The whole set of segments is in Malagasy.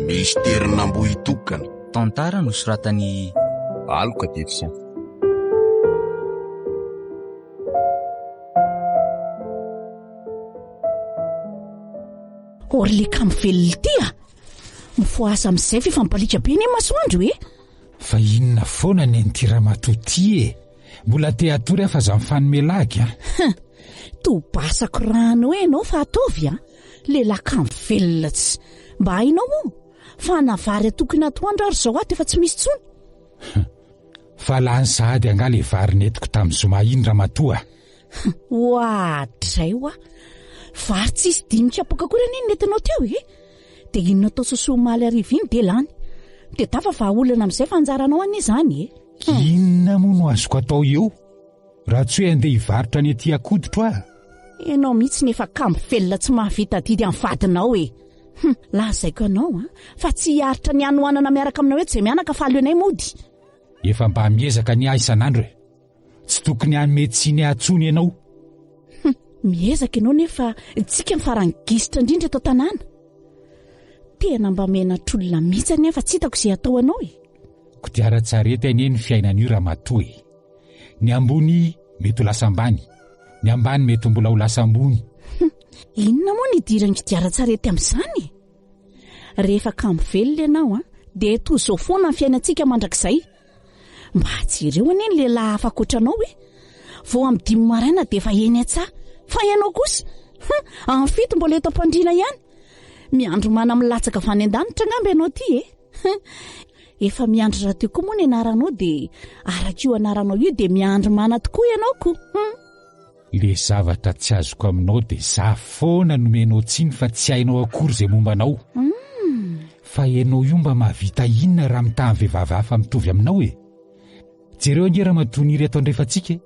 Misterin'Ambohitokana. Tantara nosoratan'i Aloka Davison. Or le kamo velona ity a! Mifohaza amin'izay f'efa mibaliaka be anie masoandro e! Fa inona foana ny an'ity ramatoa ity e? Mbola te hatory aho fa za mifanome lagy a! Huh! Tobasako rano eo ianao fa ataovy a! Lehilahy kamo velona tsy mba hainao moa fa na vary atokona atoandro ary izao ato efa tsy misy intsony. Huh! Fa lany sahady angaha le vary nentiko tamin'ny zoma iny ramatoa a! Oadray hoa! Vary tsisy dimy kapoaka akory anie ny nentinao teo e! Dia iny natao sosoa omaly hariva iny dia lany. Dia tafa vahaolana amin'izay fa anjaranao anie izany e! Inona moa no azoko atao eo? Raha tsy hoe andeha hivarotra ny aty an-koditro aho? Ianao mihitsy no efa kamo velona tsy mahavita adidy amin'ny vadinao e! Hum, lazaiko anao an, fa tsy hiaritra ny hanoanana miaraka aminao eto izay mianaka fa aleonay mody. Efa mba miezaka ny ahy isan'andro e! Tsy tokony hanome tsiny ahy intsony ianao. Hum, miezaka ianao nefa tsika ny farany gisitra indrindra eto an-tanàna. Tena mba menatr'olona mihitsy anie fa tsy hitako izay atao anao e. Kodiaran-tsarety anie ny fiainana io ramatoa e. Ny ambony mety ho lasa ambany, ny ambany mety mbola ho lasa ambony. Hum, inona moa ny idiran'ny kodiaran-tsarety amin'izany e? Rehefa kamo velona ianao an, dia toy izao foana ny fiainantsika mandrakizay. Mba jereo anie ny lehilahy hafa ankoatra anao e! Vao amin'ny dimy maraina dia efa eny an-tsaha. Fa ianao kosa, hum, amin'ny fito mbola eto am-pandriana ihany. Miandry mana milatsaka avy any an-danitra angamba ianao ity e! Hum, efa miandry rahateo koa moa ny anaranao dia araka io anaranao io dia miandry mana tokoa ianao ko! Hum. Le zavatra tsy azoko aminao de za foana no omenao tsiny fa tsy hainao akory izay momba anao. Fa ianao io mba mahavita inona raha mitaha ny vehivavy hafa mitovy aminao e? Jereo ange ramatoa Niry ato andrefantsika e!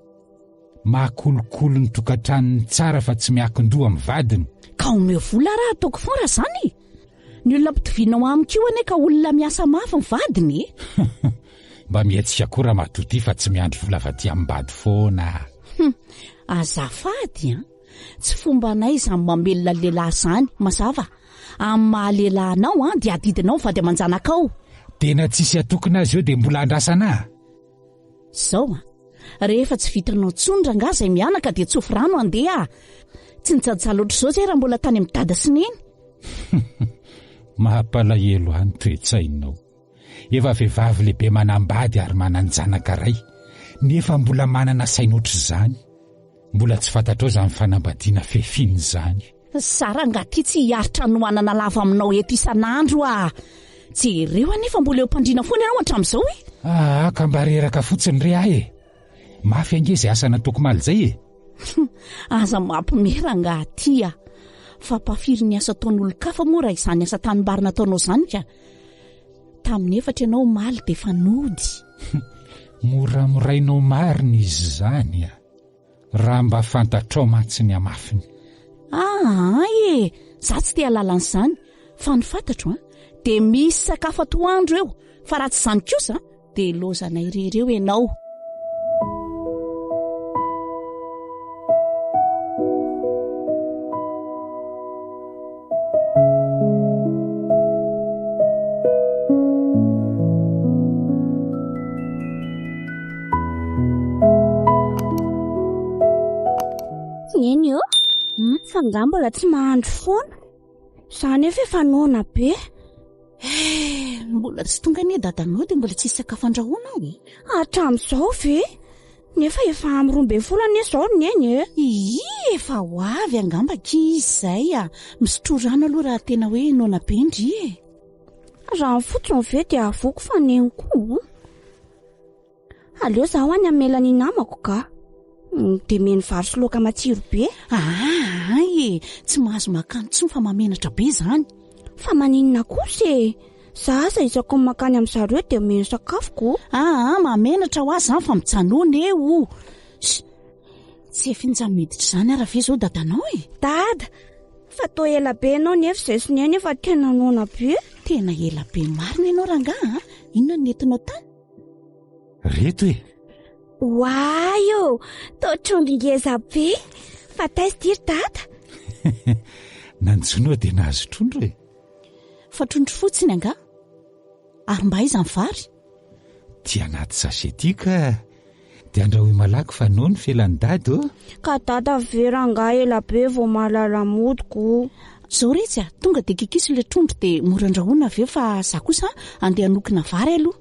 Mahakolokolo ny tokantranony tsara fa tsy miakin-doha amin'ny vadiny. Ka omeo vola raha ataoko foana zany e! Ny olona ampitovianao amiko io anie ka olona miasa mafy ny vadiny e! Mba mihetsika koa ramatoa ty fa tsy miandry vola avy aty amim-bady foana. Hum, azafady an! Tsy fombanay izany mamelona lehilahy izany, mazava? Amin'ny maha lehilahy anao an, dia adidinao ny vady aman-janakao. Tena tsisy atokona azy eo dia mbola andrasana a! Zao an! Rehefa tsy vitanao tsony rangaha zay mianaka dia tsofy rano andeha a! Tsy nijajaly ohatr'izao zay raha mbola tany amin'i dada sy neny. Mampalahelo ahy ny toe-tsainao. Efa vehivavy lehibe manambady ary manan-janaka ray, nefa mbola manana saina ohatr'izany. Mbola tsy fantatrao izany fanambadiana fefiny izany. Za rangaha ty tsy hiaritra hanoanana lava aminao eto isan'andro ah! Jereo anie fa mbola eo am-pandriana foana ianao hatramin'izao e! Aa ka mba reraka fotsiny re ahy e! Mafy ange izay asa nataoko omaly izay e! Aza mampime rangaha ty ah! Fa mpafiry ny asa ataon'olon-kafa moa raha izany asa tanimbary nataonao izany ka! Tamin'ny efatra ianao omaly dia efa nody. Moramorainao marina izy izany ah! Raha mba fantatrao mantsy ny hamafiny. Aa e! Za tsy te hahalala an'izany, fa ny fantatro an, dia misy sakafo atoandro eo, fa raha tsy izany kosa dia lozanay irery eo ianao. Neny ô, hmm? fa angaha mbola tsy mahandro foana? Za nefa efa noana be. Eh, mbola tsy tonga anie dadanao dia mbola tsisy sakafo andrahoana ao e. Hatramin'izao ve? Nefa efa amin'ny 12 anie izao ry neny e. Ii, efa ho avy angamba akia izy izay a. Misotroa rano aloha raha tena hoe noana be ndry e. Rano fotsiny ve dia havoako fa neny koa. Aleo zaho any hamela ny namako ka. Dia meny vary sy laoka matsiro be. Aa e, tsy mahazo makany intsony fa mahamenatra be izany. Fa maninona kosa e? Za aza isaky ny makany amin'ny zareo dia omeny sakafo ko. Aa, mahamenatra ho ahy izany fa mijanona eo. Sh! Tsy efa injany miditra izany ara ve izao dadanao e? Dada, fa toa ela be ianao nefa izay sy neny efa tena noana be. Tena ela be marina ianao rangaha a! Inona no nentinao tany? Reto e! Oay ô! Toa trondro ngeza be! Fa taiza ity ry dada? Nanjono aho dia nahazo trondro e! Fa trondro fotsiny angaha? Ary mba aiza ny vary? Ty anaty sachet ty ka! Dia andrahoy malaky fa nao ny felan'i dada ô! Ka dada ve rangahy ela be vao mahalala mody ko! Zao retsy a! Tonga dia kikiso ilay trondro dia mora andrahoina avy eo fa za kosa andeha hanokina vary aloha.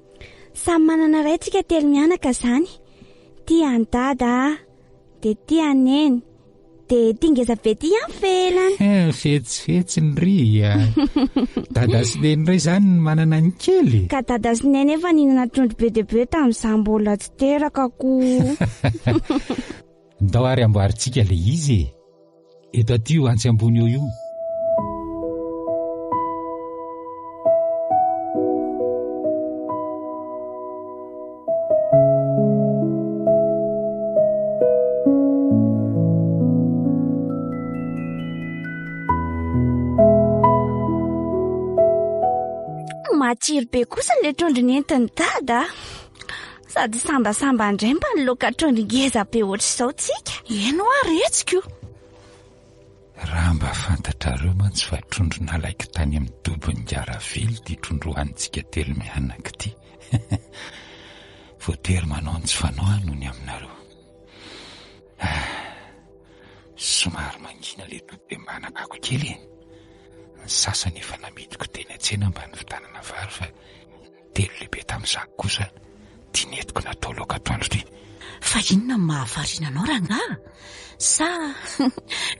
Samy manana iray tsika telo mianaka zany. Ty an'i dada a, dia ty an'i neny, dia ty ngeza be ty an'i Felana. Fetsifetsy ny ry a! Dada sy neny indray zany no manana ny kely? Ka dada sy neny efa nihinana trondro be dia be tamin'izaho mbola tsy teraka ko. Ndao ary amboarintsika ilay izy e! Eto aty io antsy ambony eo io. Matsiro be kosa ilay trondro nentin'i Dada a. Sady sambasamba indray mba niloaka trondro ngeza be ohatr'izao tsika. Eny hoa retsiko. Raha mba fantatrareo mantsy fa trondro nalaiko tany amin'ny dobon'i Garavelo ity trondro hohanintsika telo mianaka ity. Voatery manao ny tsy fanao aho noho ny aminareo. Ah, somary mangina ilay dobo dia mba nakako kely e. Ny sasany efa namidiko teny an-tsena mba nividianana vary fa Telo lehibe tamin'izany kosa ity nentiko natao laoka atoandro ity. Fa inona no mahavariana anao rangaha? Sa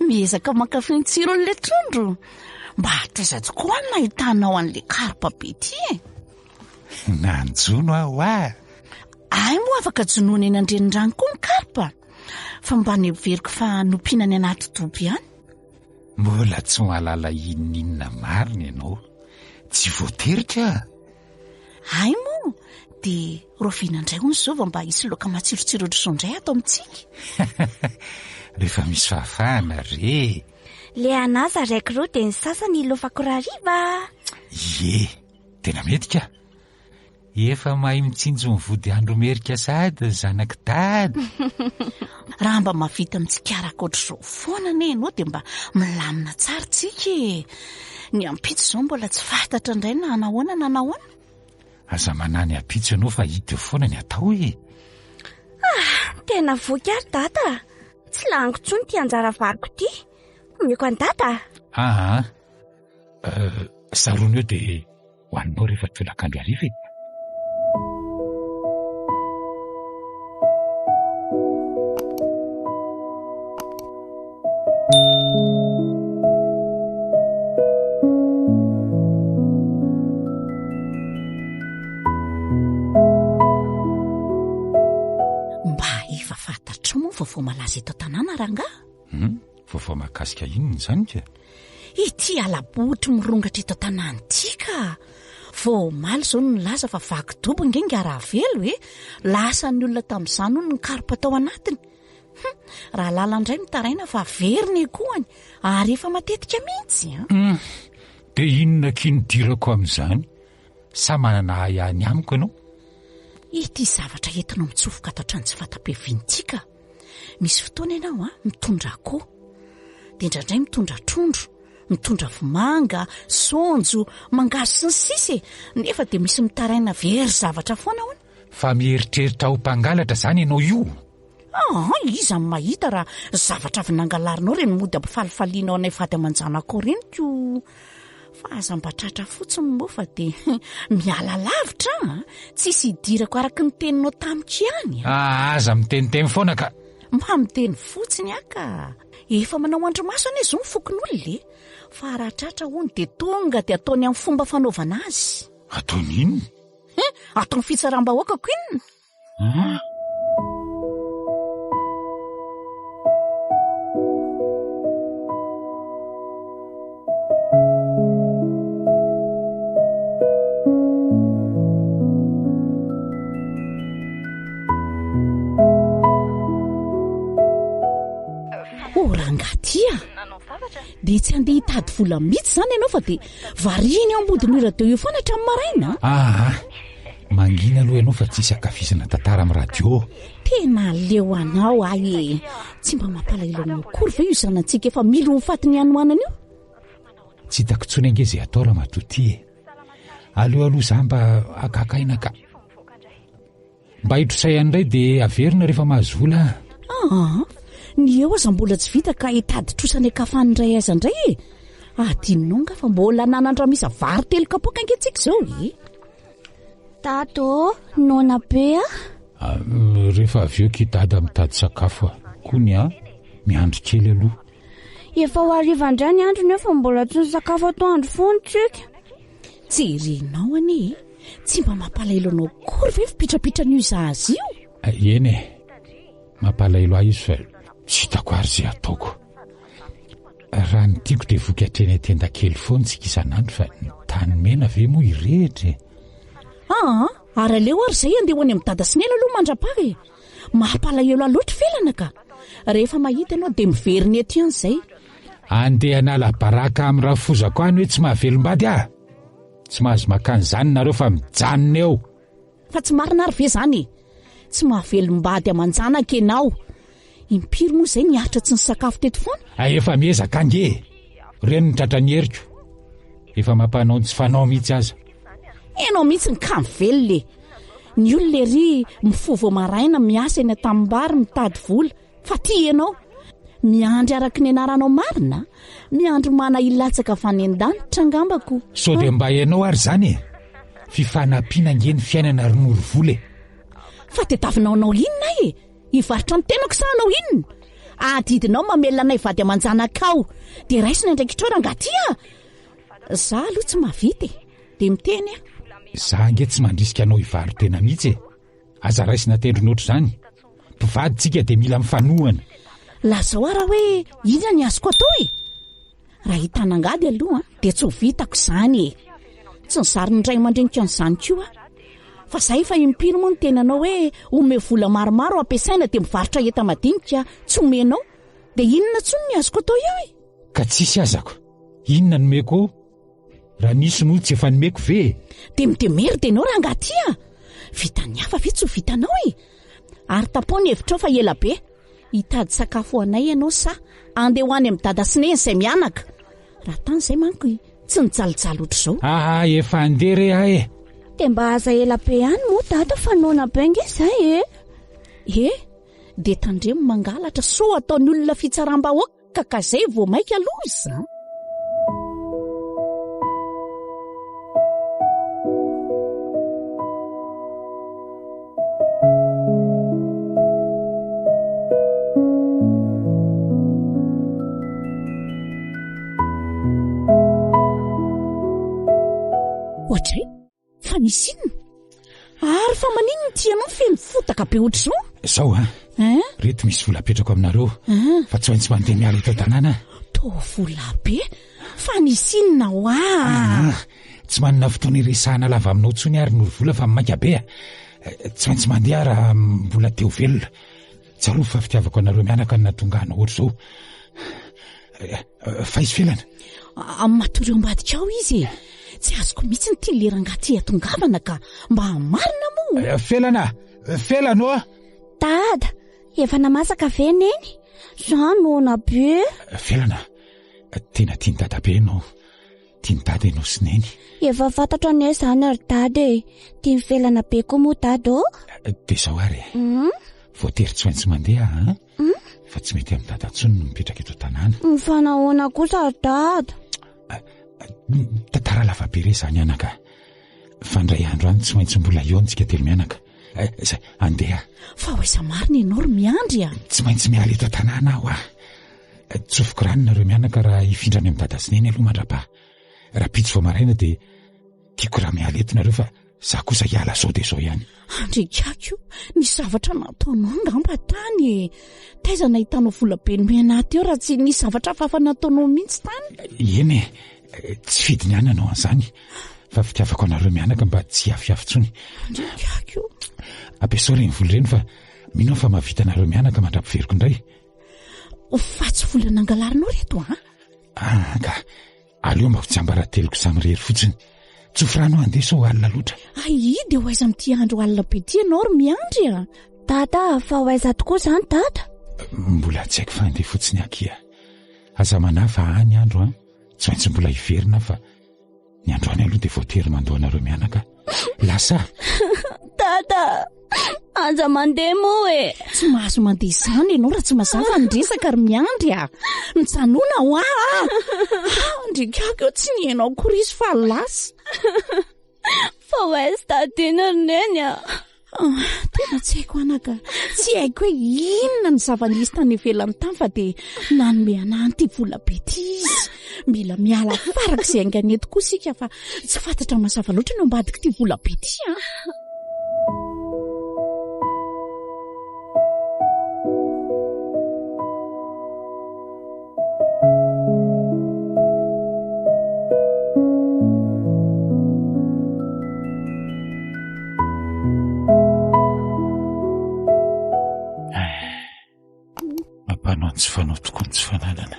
miezaka mankafy ny tsiron'ilay trondro? Mba hatraiza tokoa no nahitanao an'ilay karpa be ity e? Nanjono aho hoa! Hay moa afaka jonoina eny an-drenirano koa ny karpa? Fa mba neveriko fa nompiana any anaty dobo ihany. Mbola tsy mahalala inon'inona marina ianao. Tsy voatery ka! Hay moa dia rahoviana indray hono izao vao mba hisy laoka matsirotsiro ohatr'izao indray ato amintsika? Rehefa misy fahafahana re! Le anà zaraiko roa dia ny sasany hilofako rahariva! Ie, tena mety ka! Efa mahay mitsinjo ny vody andro merika sahady ny zanak'i dada. Raha mba mahavita mitsikaraka ohatr'izao foana anie ianao dia mba milamina tsara tsika e. Ny ampitso izao mbola tsy fantatra indray na nahoana na nahoana. Aza manahy ny ampitso ianao fa hita eo foana ny atao e. Ah, tena voky ary dada. Tsy laniko intsony ity anjara variko ity. Omeko an'i dada. Aa, euh, sarony eo dia Hohaninao rehefa tolakandro hariva e! Mba efa fantatrao moa ny vaovao malaza eto an-tanàna rangaha? Hum, vaovao mahakasika inona izany ka? Ity ala-botry mirongatra eto an-tanàna ity ka! Vao omaly izao no nilaza fa vaky dobo ange ingahy Ravelo e! Lasan'ny olona tamin'izany hono ny karpa tao anatiny. Hum, Rahalala indray mitaraina fa very ny akohany ary efa matetika mihitsy an! Hum, dia inona akia no idirako amin'izany? Sa manana ahiahy ny amiko ianao? Ity zavatra entinao mitsofoka ato an-trano tsy fanta-piaviana ity ka! Misy fotoana ianao an, mitondra akoho. Dia indraindray mitondra trondro, mitondra vomanga, saonjo, mangahazo sy ny sisa e! Nefa dia misy mitaraina very zavatra foana hono. Fa mieritreritra ho mpangalatra izany ianao io? Aa, iza no mahita raha zavatra avy nangalarinao ireny mody ampifalifalianao anay vady aman-janakao ireny ko! Fa aza mba tratra fotsiny moa fa dia miala lavitra an! Tsisy idirako araka ny teninao tamiko ihany an! Ah, aza miteniteny foana ka! Mba miteny fotsiny aho ka! Efa manao andrimaso anie izao ny fokonolona e! Fa raha tratra hono dia tonga dia ataony amin'ny fomba fanaovana azy. Ataony inona? Hein! Ataony fitsaram-bahoaka ko inona? Hum! Oh rangahy ty a! Dia tsy handeha hitady vola mihitsy izany ianao fa dia variana eo ambodin'io radio io foana hatramin'ny maraina a! Aa! Mangina aloha ianao fa tsisy ankafizana tantara amin'ny radio. Tena leo anao ahy e. Tsy mba mampalahelo anao akory ve io zanantsika efa mila ho faty ny hanoanana io? Tsy hitako intsony ange izay atao ramatoa ty e. Aleo aloha za mba hakaka aina ka. Mba hitrosay any indray dia averina rehefa mahazo vola ah. Aa, ny eo aza mbola tsy vita ka hitady trosa any an-kafany indray aiza indray e. Adinonao nga fa mbola nanandramisa vary telo kapoaka ange tsika izao e. Dada ô, noana be ah. ah rehefa avy eo ki dada mitady sakafo ah. Kony ah, miandry kely aloha. Efa ho hariva indray ny andro nefa mbola tsy nisakafo atoandro foana tsika. Jerenao anie e! Tsy mba mampalahelo anao akory ve fipitrapitran'io zaza io? Eh, eny e! Mampalahelo ahy izy fa tsy hitako ary izay ataoko. Raha ny tiako dia voky hatreny an-tendakely foana tsika isan'andro fa ny tany mena ve moa hirehitra e? Aa, ary aleo ary izay andeha ho any amin'i Dada sy Neny aloha mandra-paha e! Mampalahelo ahy loatra Felana ka! Rehefa mahita ianao dia miverina eto ihany izay. Andeha hanala baraka amin'ny rafozako any hoe tsy mahavelom-bady aho? Tsy mahazo makany izany nareo fa mijanona eo. Fa tsy marina ary ve izany e? Tsy mahavelom-bady aman-janaka ianao. Impiry moa izay niaritra tsy nisakafo teto foana? Hay efa miezaka ange e! Ireny ny tratran'ny heriko. Efa mampanao ny tsy fanao mihitsy aza. Ianao mihitsy ny kamo velona e! Ny olona ery mifoha vao maraina miasa eny an-tanimbary mitady vola. Fa ty ianao, miandry araky ny anaranao marina, miandry mana hilatsaka avy any an-danitra angamba ko. Sao dia mba ianao ary izany e! Fifanampiana ange ny fiainana ry Norovola e! Fa tediavinao hanao inona ahy e? Hivarotra ny tenako sa hanao inona? Adidinao mamelona anay vady aman-janakao, dia raiso ny andraikitrao rangahy ty a! Za aloha tsy mahavita e! Dia miteny aho. Za ange tsy mandrisika anao hivaro-tena mihitsy e! Aza raisina tendrony ohatr'izany. Mpivady tsika dia mila mifanohana. Lazao ara hoe inona ny azoko atao e? Raha hitan'angady aloha dia tsy ho vitako izany e. Tsy nizarin'ny ray aman-dreniko an'izany koa aho. Fa za efa impiry moa niteny anao hoe omeo vola maromaro ampiasaina dia mivarotra enta-madinika tsy omenao. Dia inona intsony ny azoko atao eo e? Ka tsisy azako. Inona no omeko eo? Raha nisy moa tsy efa nomeko ve e? Dia mi-demerde ianao rangahy ty a! Vitan'ny hafa ve tsy ho vitanao e? Ary tapoho ny hevitrao fa ela be. Hitady sakafo ho anay ianao sa andeha ho any amin'i dada sy neny izay mianaka? Raha tany izay manko tsy nijalijaly ohatr'izao. Aa efa andeha re aho e! Dia mba aza ela be ihany moa dada fa noana be nge izay e! E! Dia tandremo mangalatra sao ataon'ny olona fitsaram-bahoaka. Ka ka zay vao maika loza an! Ohatray! Fa nisy inona? Ary fa maninona ity ianao feno fotaka be ohatr'izao? Zao an! Hein? Reto misy vola apetrako aminareo fa tsy maintsy mandeha miala eto an-tanàna. Toa vola be? Fa nisy inona hoa? Ah, tsy manana fotoana iresahana lava aminao intsony ary Norovola fa maika be a. Tsy maintsy mandeha raha mbola te ho velona. Tsarovy fa fitiavako anareo mianaka no nahatonga anao ohatr'izao. Fa izy felana. Matory eo ambadika ao izy e. Tsy azoko mihitsy ny tian'ilay rangahy ty hatongavana ka. Mba marina moa. Eh, felana! Felana ô! Dada, efa namasaka ve neny? Za noana be. Felana, tena tian'i dada be ianao. Tian'i dada ianao sy neny. Efa fantatro anie izany ry dada e. Tian'i Felana be koa moa dada ô. Dia izao ary e. Voatery tsy maintsy mandeha an. Fa tsy mety amin'i dada intsony ny mipetraka eto an-tanàna. Fa nahoana kosa ry dada? Tantara lava be re izany anaka. Fa indray andro any tsy maintsy mbola eo antsika telo mianaka. Izay, andeha. Fa ho aiza marina ianao ry miandry a? Tsy maintsy miala eto an-tanàna aho a. Tsofiko rano nareo mianaka raha hifindra any amin'i dada sy neny aloha mandrapaha. Rahampitso vao maraina dia tiako raha miala eto nareo fa za kosa hiala zao dia zao ihany. Andrikako, nisy zavatra nataonao angamba tany e. Taiza nahitanao vola be nomena ahy teo raha tsy nisy zavatra hafahafa nataonao mihitsy tany? Eny e, tsy fidiny ihany hanao an'izany fa fitiavako anareo mianaka mba tsy hiafiafy intsony. Andrikako. Ampiasao ireny vola ireny fa mino aho fa mahavita anareo mianaka mandra-piveriko indray. Fa tsy vola nangalarinao reto an? Ah, ka aleo mba ho tsiambarateloko samirery fotsiny. Tsofy rano aho andeha sao alina loatra. Ay, dia ho aiza amin'ity andro alina be ity ianao ry miandry a? Dada, fa ho aiza tokoa izany dada? Mbola tsy haiko fa andeha fotsiny akia. Aza manahy fa any andro an, tsy maintsy mbola hiverina aho fa ny androany aloha dia voatery mandoa anareo mianaka. Lasa! Dada, aza mandeha moa e! Tsy mahazo mandeha izany ianao raha tsy mazava ny resaka ry miandry a! Mijanona ho aho ah! Andrikako eo tsy nihaino akory izy fa lasa. Fa ho aiza tadino ry neny a! Ah, tena tsy haiko anaka. Tsy haiko hoe inona ny zava-nisy tany ivelany tany fa dia nanome anah an'ity vola be ity izy. Mila miala farak'izay haingana eto koa isika fa tsy fantatra mazava loatra ny ao ambadik'ity vola be ity an. Mampanao ny tsy fanao tokoa ny tsy fananana.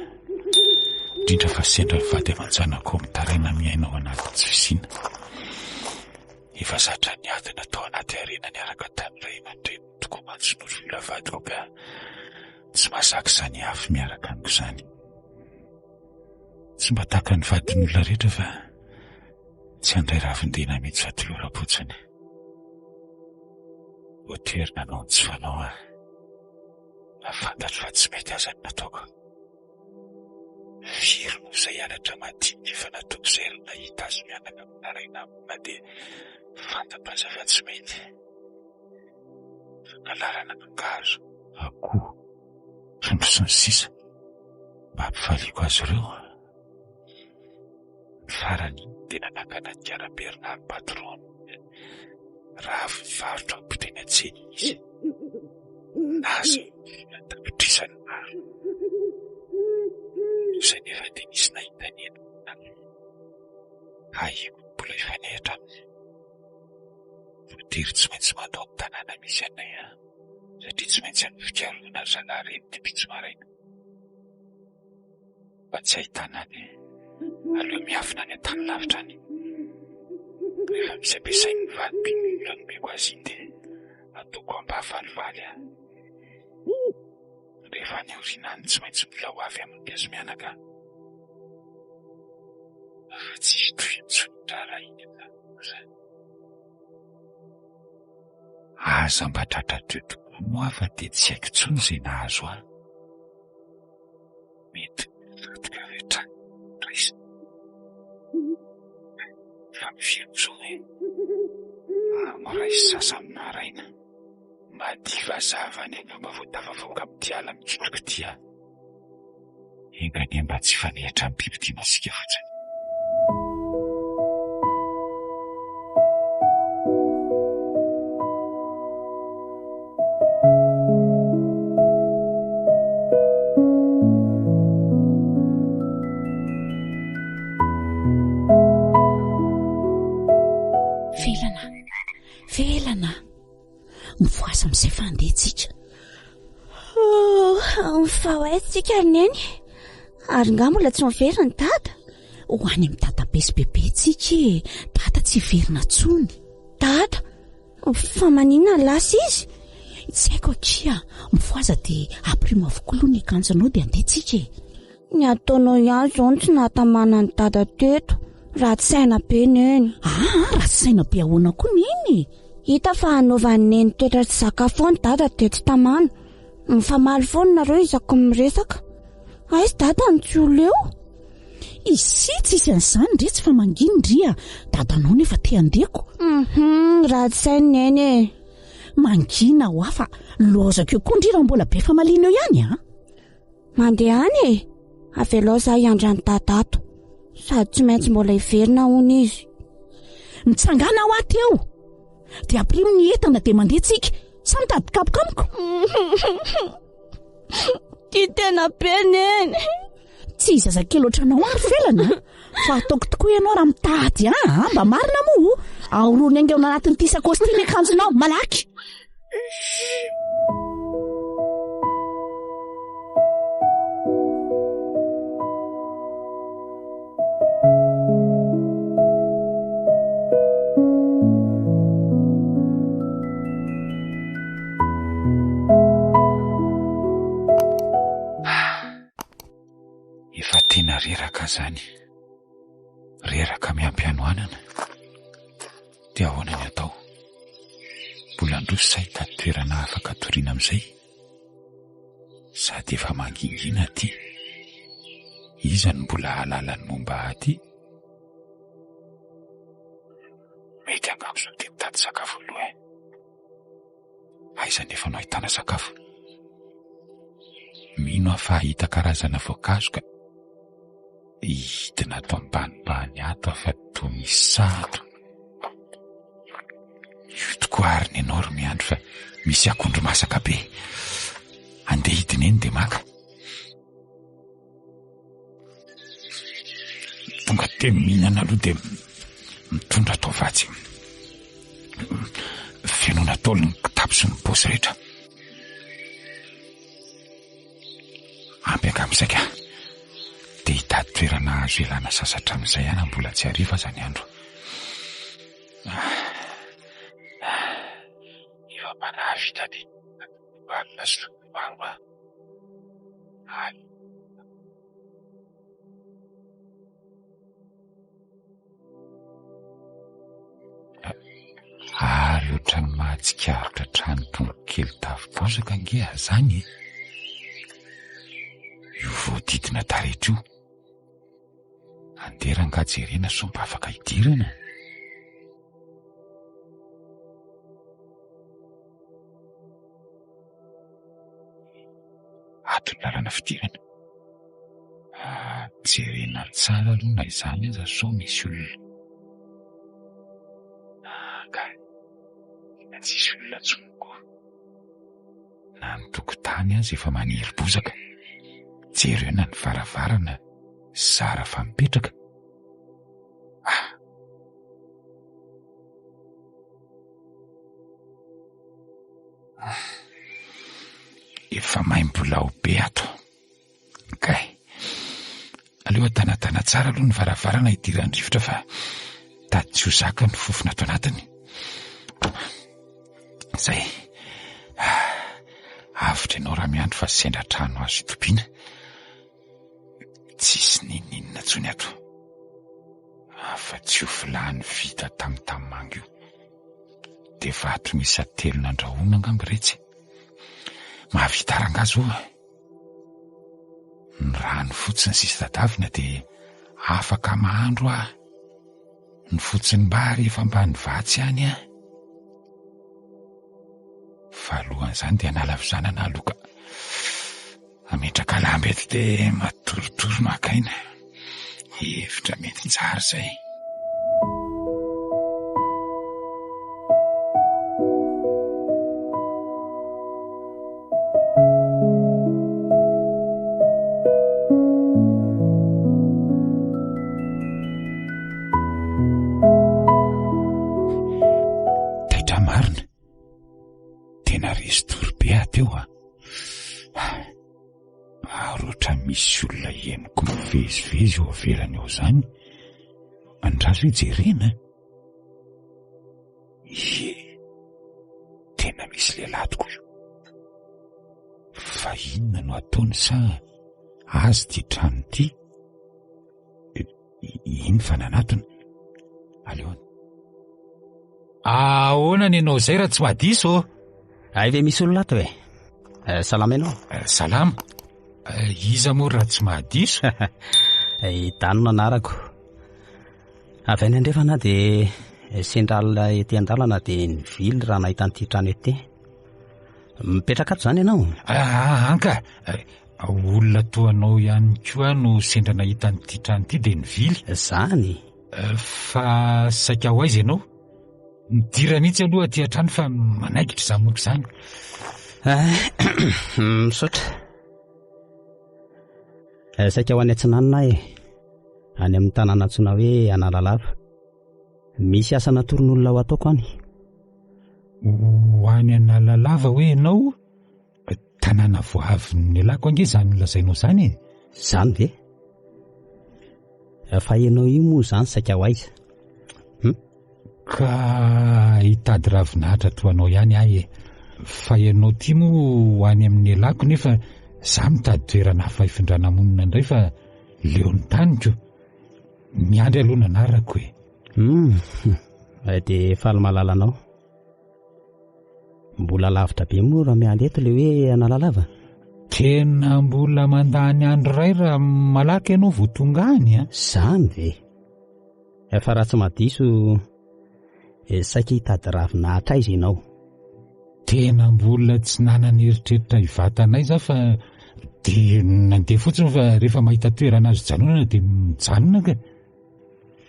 Indrindra fa sendra ny vady aman-janako mitaraina miaina ao anatin'ny tsy fisiana. Efa zatra niady natao anaty harena niaraka tamin'ny ray aman-dreniny tokoa mantsy no olona vadiko ka tsy mahazaka izany afo miaraka amiko izany. Tsy mba tahaka ny vadin'olona rehetra fa tsy handray ravin-dena mihitsy fa toloram-potsiny. Voatery nanao ny tsy fanao aho. Na fantatro fa tsy mety aza ny nataoko. Firy moa izay anatra madinika efa nataoko izay ry nahita azy mianaka mitaraina amiko na dia fantatro aza fa tsy mety. Fangalarana mangahazo, akoho, trondro sy ny sisa mba hampifaliako azy ireo. Ny farany dia nanangana an'i Gara Bernard Patron raha avy nivarotra omby teny an-tsena izy. Nahazo vola an-tapitrisany maro. Izay nefa dia nisy nahita ny entana. Ahiako ny mbola hifanehitra aminy. Voatery tsy maintsy mandao ny tanàna misy anay aho satria tsy maintsy hanao fikarohana ry zalahy ireny dimpitsy maraina. Mba tsy ahitana any. Aleo miafina any an-tany lavitra any. Rehefa misy ampiasain'ny vadiko iny vola nomeko azy iny dia ataoko hampahafalifaly ahy. Rehefa any aoriana any tsy maintsy mbola ho avy amin'ny mpihazo mianaka aho. Fa tsy hitohy intsony ny raharaha iny amin'izany. Aza mba tratra teo tokoa moa aho fa dia tsy haiko intsony izay nahazo ahy. Mety mivadika avy hatrany raisina. Fa miverina izao e. Miray sasa amin'ny maraina. Madiva zava any angamba vao tafavoaka amin'ity ala mikitroka ity aho. Enga anie mba tsy hifanehitra amin'ny bibidia masiaka fotsiny. Felana, Felana, mivoasa amin'izay fa handeha tsika. Oh, fa ho aiza tsika ry neny? Ary nga mbola tsy miverina ny dada? Ho any amin'ny dadabe sy bebe tsika e, dada tsy hiverina intsony. Dada, Fa maninona no lasa izy? Tsy haiko akia, mifohaza dia ampirimo avokoa aloha ny akanjonao dia andeha tsika e. Ny ataonao ihany izao no tsy nahatamana an'i Dada teto. Ratsy saina be Neny. Aa, ratsy saina be ahoana koa Neny e? Hita fa hanaovan'i Neny toetra tsy zaka foana Dada dia tsy tamana. Mifamaly foana nareo isaky ny miresaka. Aiza Dada no tsy ho leo? Isia tsisy an'izany ndry tsy fa manginy ndry a! Dadanao nefa te handeha ko. Hum, ratsy saina Neny e. Mangina hoa fa lozako eo koa ndry raha mbola be famaliana eo ihany a! Mandeha any e! Avelao za hiandry an'i Dada ato. Sady tsy maintsy mbola hiverina hono izy. Mitsangàna hoa teo! Dia ampirimo ny entana dia mandeha tsika. Sa mitady kapoka amiko? Tia tena be Neny. Tsy zazakely ohatranao ary Felana a. Fa ataoko tokoa ianao raha mitady a, ah, mba marina moa. Aorony haingana anatin'ity sakaosy ity ny akanjonao, malaky. Reraka zany. Reraka miampy hanoanana. Dia ahoana ny atao? Mbola handroso sa hitady toerana afaka hatoriana amin'izay? Sady efa mangingina aty. Iza no mbola hahalala ny momba ahy aty? Mety angamba izao dia mitady sakafo aloha e. Aiza anefa no ahitana sakafo? Mino aho fa hahita karazana voankazo ka. Hidina ato ambanimbany ato aho fa toa misy saha ato. Io tokoa ary ny anao ry miandry fa misy akondro masaka be. Andeha hidina eny dia maka. Tonga dia mihinana aloha dia mitondra atao vatsy. Fenoina daholo ny kitapo sy ny paosy rehetra. Ampy angamba izay ka. Dia hitady toerana azo ialana sasatra amin'izay aho na mbola tsy hariva aza ny andro. Efa mba nahavita ny alina sy maro aho. Ary ohatran'ny mahatsikaritra trano boribory kely tafo bozaka ange aho izany e! Io voadidina taretra io. Andeha rangahy jerena sao mba afaka hidirana. Ato ny lalana fidirana. Ah, jerena tsara aloha na izany aza sao misy olona. Ah, ka tena tsisy olona intsony koa. Na ny tokotany aza efa maniry bozaka. Jerena ny varavarana zara fa mipetraka. Ah! Efa maimbolao be ato. Kay. Aleo atanatana tsara aloha ny varavarana hidiran'ny rivotra fa tady tsy ho zaka ny fofona ato anatiny. Zay. Avotra ianao raha miandry fa sendra trano azo itobiana. Tsisy n'inon'inona intsony ato. Afa-tsy io vilany vita tamin'ny tanimanga io. Dia vato miisa telo nandrahona angamba iretsy. Mahavita rangahy zao e. Ny rano fotsiny sisa tadavina dia afaka mahandro aho. Ny fotsinim-bary efa mba nivatsy ihany aho. Fa alohan'izany dia hanala vizanana aloha ka. Hametraka lamba eto dia matoritory maka aina. Hevitra mety tsara izay. Taitra marina. Tena resy tory be aho teo a. Ary ohatran'ny misy olona henoko mivezivezy eo avelany eo izany. Andraso hoe jerena. Ie, tena misy lehilahy tokoa io. Fa inona no ataony sa azy ity trano ity? Iny fa nanatona. Aleo. Ahoana ny anao izay raha tsy mahadiso ô? Hay ve misy olona ato e? Eh, salama ianao? Eh, salama. Eh, iza moa raha tsy mahadiso? I Dano no anarako. Avy any andrefana aho dia sendra alina ety an-dalana dia nivily raha nahita an'ity trano ety. Mipetraka ato izany ianao? Ah, anka. Olona toa anao ihany koa no sendra nahita an'ity trano ity dia nivily. Izany? Fa saika ho aiza ianao? Midira mihitsy aloha aty an-trano fa manaikitra izany moko izany. Misaotra. Saika ho any Atsinanana aho e. Any amin'ny tanàna antsoina hoe Analalava. Misy asa natoron'olona ho ataoko any. Ho any Analalava hoe ianao? Tanàna vao avy nialako ange izany lazainao izany e! Izany ve? Fa ianao io moa izany saika ho aiza? Hum? Ka hitady ravinahitra toa anao ihany aho e! Fa ianao ity moa ho any amin'ny nialako nefa za mitady toerana hafa hifindrana monina indray fa. Leo ny taniko. Miandry aloha ny anarako e. Hum, dia faly mahalala anao. Mbola lavitra be moa raha miala eto ilay hoe Analalava? Tena mbola mandany andro iray raha malaky ianao vao tonga any a. Zany ve? Fa raha tsy mahadiso, saika hitady ravina hatraiza ianao? Tena mbola tsy nanana eritreritra hivatana aiza aho fa dia nandeha fotsiny fa rehefa mahita toerana azo ijanonana dia mijanona ka.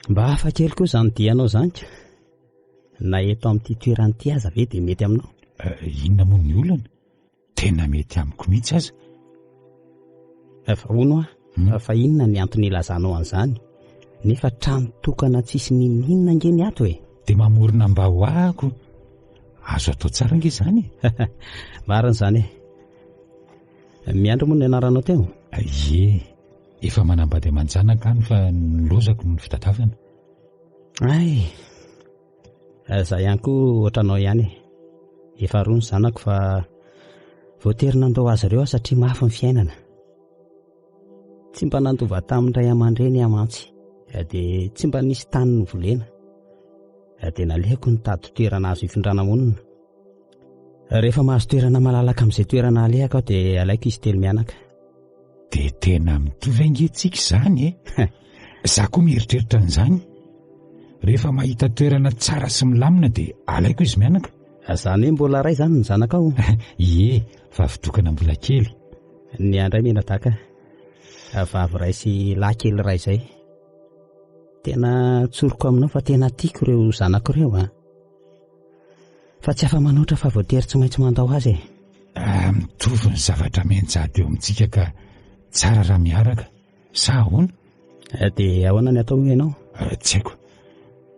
Mba hafa kely koa izany dianao izany ka. Na eto amin'ity toerana ity aza ve dia mety aminao? Eh, inona moa ny olana? Tena mety amiko mihitsy aza. Eh, fa hono aho, hmm? fa inona ny antony ilazanao an'izany? Nefa trano tokana tsisy n'inon'inona ange ny ato e. Dia mamorona mba ho ahako. Azo atao tsara ange izany e. Marina izany e. Miandry moa ny anaranao teo? Ie, efa manambady aman-janaka any fa ny lozako no fitadiavana. Ay, za ihany koa ohatranao ihany e. Efa roa ny zanako fa voatery nandao azy ireo aho satria mafy ny fiainana. Tsy mba nandova tamin'ny ray aman-dreny aho mantsy, dia tsy mba nisy tany novolena. Dia nalehako nitady toerana azo ifindrana monina. Rehefa mahazo toerana malalaka amin'izay toerana alehako aho dia alaiko izy telo mianaka. Dia tena mitovy ange tsika izany e! Za koa mieritreritra an'izany. Rehefa mahita toerana tsara sy milamina dia alaiko izy mianaka. Izany hoe mbola iray izany ny zanakao? Ie, vavy tokana mbola kely. Ny ahy indray mianadaka, vavy iray sy lahy kely iray izay. Tena tsoriko aminao fa tena tiako ireo zanako ireo an. Fa tsy afa-manoatra fa voatery tsy maintsy mandao azy e. Ah, mitovy ny zavatra mianjady eo amintsika ka tsara raha miaraka. Sa ahoana? Eh, dia ahoana ny atao hoy ianao? Eh, tsy haiko.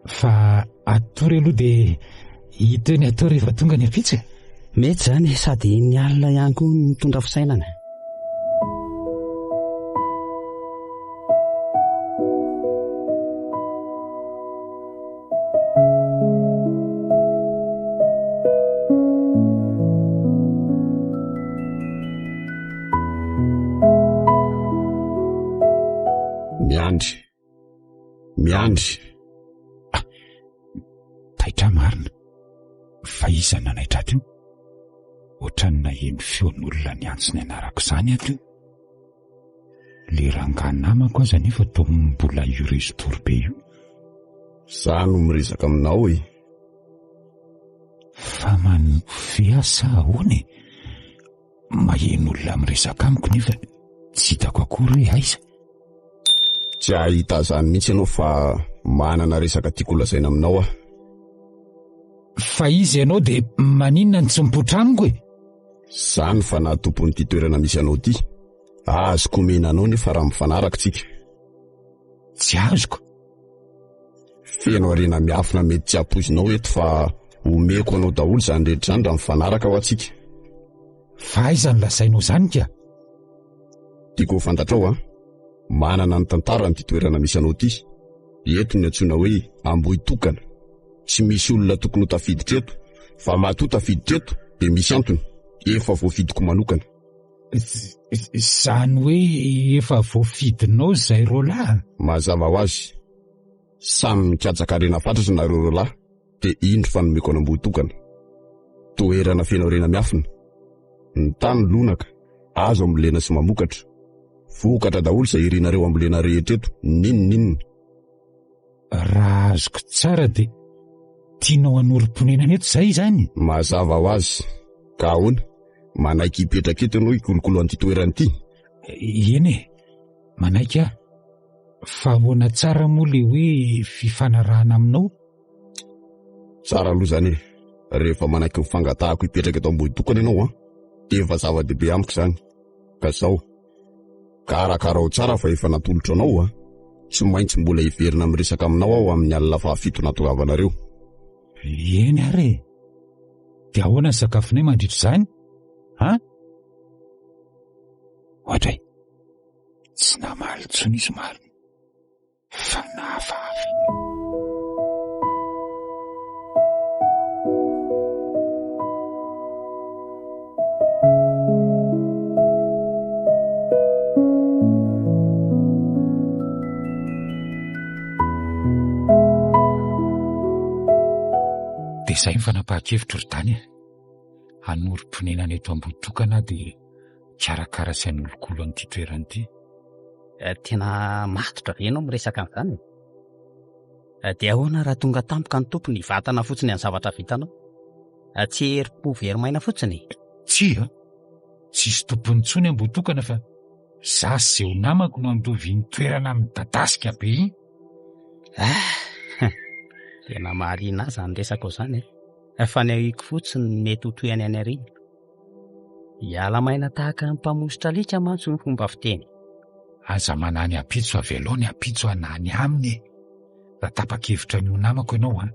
Fa atory aloha dia hita eo ny atao rehefa tonga ny ampitso e. Mety izany e, sady ny alina ihany koa mitondra fisainana. Miandry. Miandry. Ah, taitra marina. Fa iza nanaitra ato io? Ohatran'ny naheno feon'olona niantso ny anarako izany ato io. Le rangahy namako aza anefa toa mbola io rezotory be io. Za no miresaka aminao e. Fa manofy ve aho sa ahoana e? Maheno olona miresaka amiko nefa tsy hitako akory hoe aiza. Tsy hahita izany mihitsy ianao fa manana resaka tiako holazaina aminao aho. Fa iza ianao dia maninona no tsy mipoitra amiko e? Za no fanahy tompon'ity toerana misy anao ity. Azoko omena anao nefa raha mifanaraka tsika. Tsy azoko. Feno harena miafina mety tsy ampoizinao eto fa omeko anao daholo izany rehetra izany raha mifanaraka ho antsika. Fa aiza no lazainao izany ka? Tiako ho fantatrao an, manana ny tantarany ity toerana misy anao ity. Eto ny antsoina hoe Ambohitokana. Tsy misy olona tokony ho tafiditra eto, fa matoa tafiditra eto dia misy antony, efa voafidiko manokana. Izany hoe efa voafidinao izay roalahy? Mazava ho azy. Samy mikatsaka harena fatratra nareo roalahy, dia indro fa nomeko an'Ambohitokana. Toerana feno harena miafina. Ny tany lonaka, azo ambolena sy mamokatra. Vokatra daholo izay irinareo ambolena rehetra eto, n'inon'inona. Raha azoko tsara dia tianao hanorim-ponenana eto izay izany? Mazava ho azy. Ka ahoana? Manaiky hipetraka eto ianao hikolokolo an'ity toerana ity? Eny e, manaiky aho. Fa ahoana tsara moa le hoe fifanarahana aminao? Tsara aloha izany e. Rehefa manaiky ny fangatahako hipetraka eto Ambohitokana ianao an, dia efa zava-dehibe amiko izany. Ka izao. Karakarao tsara fa efa natolotro anao a! Tsy maintsy mbola hiverina miresaka aminao aho amin'ny alina fahafito natongavanareo. Eny ary e! Dia ahoana ny sakafonay mandritra izany? An? Oadray! Tsy namaly intsony izy marina. Fa nahafahafa. Izay ny fanapahan-kevitro ry Dany a. Hanorim-ponenana eto Ambohitokana aho dia hikarakara sy hanolokolo an'ity toerana ity. Eh, tena matotra ve ianao miresaka an'izany e? Eh, dia ahoana raha tonga tampoka ny tompony hivatana fotsiny ny zavatra vitanao? Eh, tsy herim-po very maina fotsiny? Tsia, tsisy tompony intsony Ambohitokana fa za sy zeo namako no handova iny toerana midadasika be iny. Ah, tena mahaliana ahy izany resakao izany e. Fa ny ahiako fotsiny ny mety ho tohiny any aoriana. Hiala maina tahaka ny mpamositra alika mantsy hoy ny fomba fiteny. Aza manahy ny ampitso avelao ny ampitso hanahy ny aminy e. Raha tapa-kevitra ny ho namako ianao an,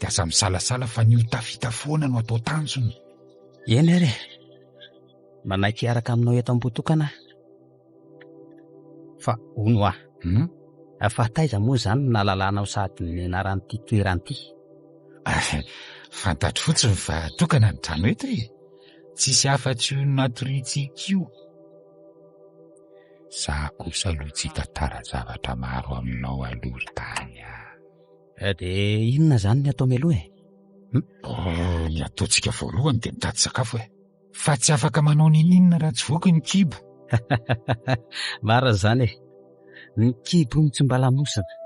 dia aza misalasala fa ny ho tafita foana no atao tanjona. Eny ary e. Manaiky hiaraka aminao eto Ambohitokana aho. Fa hono hoa, Hmm? fa taiza moa izany no nahalalanao sady ny anaran'ity toerana ity? Fantatro fotsiny fa tokana ny trano eto e. Tsisy afa-tsy io natoriantsika io. Za kosa aloha tsy hitantara zavatra maro aminao aloha ry Dany a. Eh, dia inona izany ny atao mialoha e? Hmm? Oh, ny ataontsika voalohany dia mitady sakafo e. Fa tsy afaka manao n'ininona raha tsy voky ny kibo. Marina izany e. Ny kibo no tsy mba lamosina.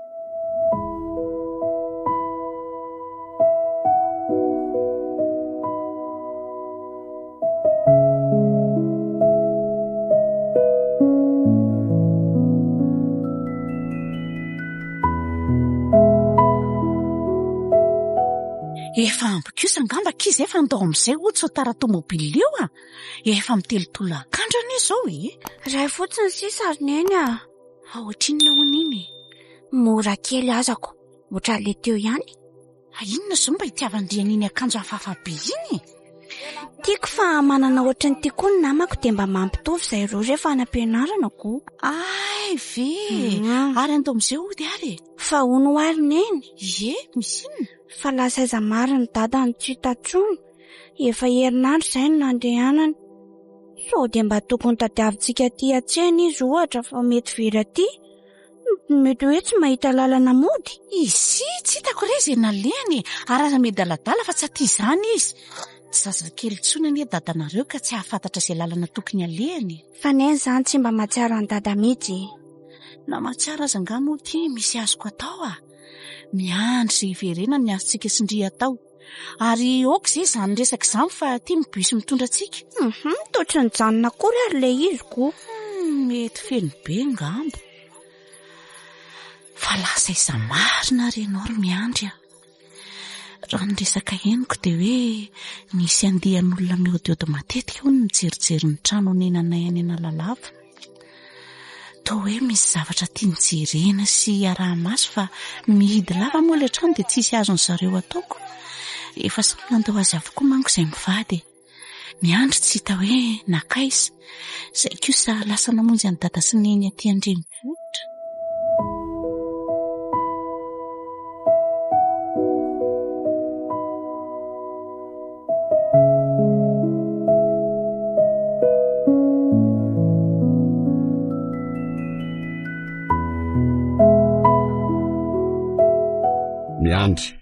Efa ampy kosa angamba akia izay fa ndao amin'izay hoy tsy ho tara tomobile io a! Efa mitelo-tolakandro anie izao e! Iray fotsiny sisa ry Neny a! Fa ohatrinona hono iny e? Mora kely azako, ohatran'ilay teo ihany. Fa inona izao mba itiavan-dry an'iny akanjo hafahafa be iny e? Tiako fa manana ohatran'ity koa ny namako dia mba mampitovy izay roa rehefa any am-pianarana ko. Ay ve! Ary andao amin'izay hody ary e! Fa hono ho ary Neny? Ie, misy inona? Fa lasa aiza marina ny dadany tsy hita intsony? Efa herinandro izay no nandehanany. Sao dia mba tokony tadiavintsika aty an-tsena izy ohatra fa mety very aty? Mety hoe tsy mahita lalana mody. Izy tsy hitako re izay nalehany e! Ary aza miadaladala fa tsy aty izany izy. Tsy zazakely intsony anie dadanareo ka tsy hahafantatra izay lalana tokony alehany e. Fa neny izany tsy mba mahatsiaro an'i dada mihitsy e. Na mahatsiaro aza angaha moa ity misy azoko atao a! Miandry izay hiverenany ny azontsika sy ndry atao. Ary aoka izay izany resaka izany fa ity ny bus mitondra antsika. Hum, toa tsy nijanona akory ary ilay izy ko. Hmm, mety feno be ngamba. Fa lasa aiza marina ary ianao ry miandry a? Raha ny resaka henoko dia hoe misy andian'olona miodiody matetika hono mijerijery ny trano onenanay any Analalava. Toa hoe misy zavatra tiany jerena sy araha-maso fa mihidy lava moa ilay trano dia tsisy azon'ny zareo ataoko. Efa samy nandao azy avokoa manko izay mivady e. Miandry tsy hita hoe nankaiza. Izay kosa lasa namonjy an'i Dada sy Neny aty an-drenivohitra. Miandry.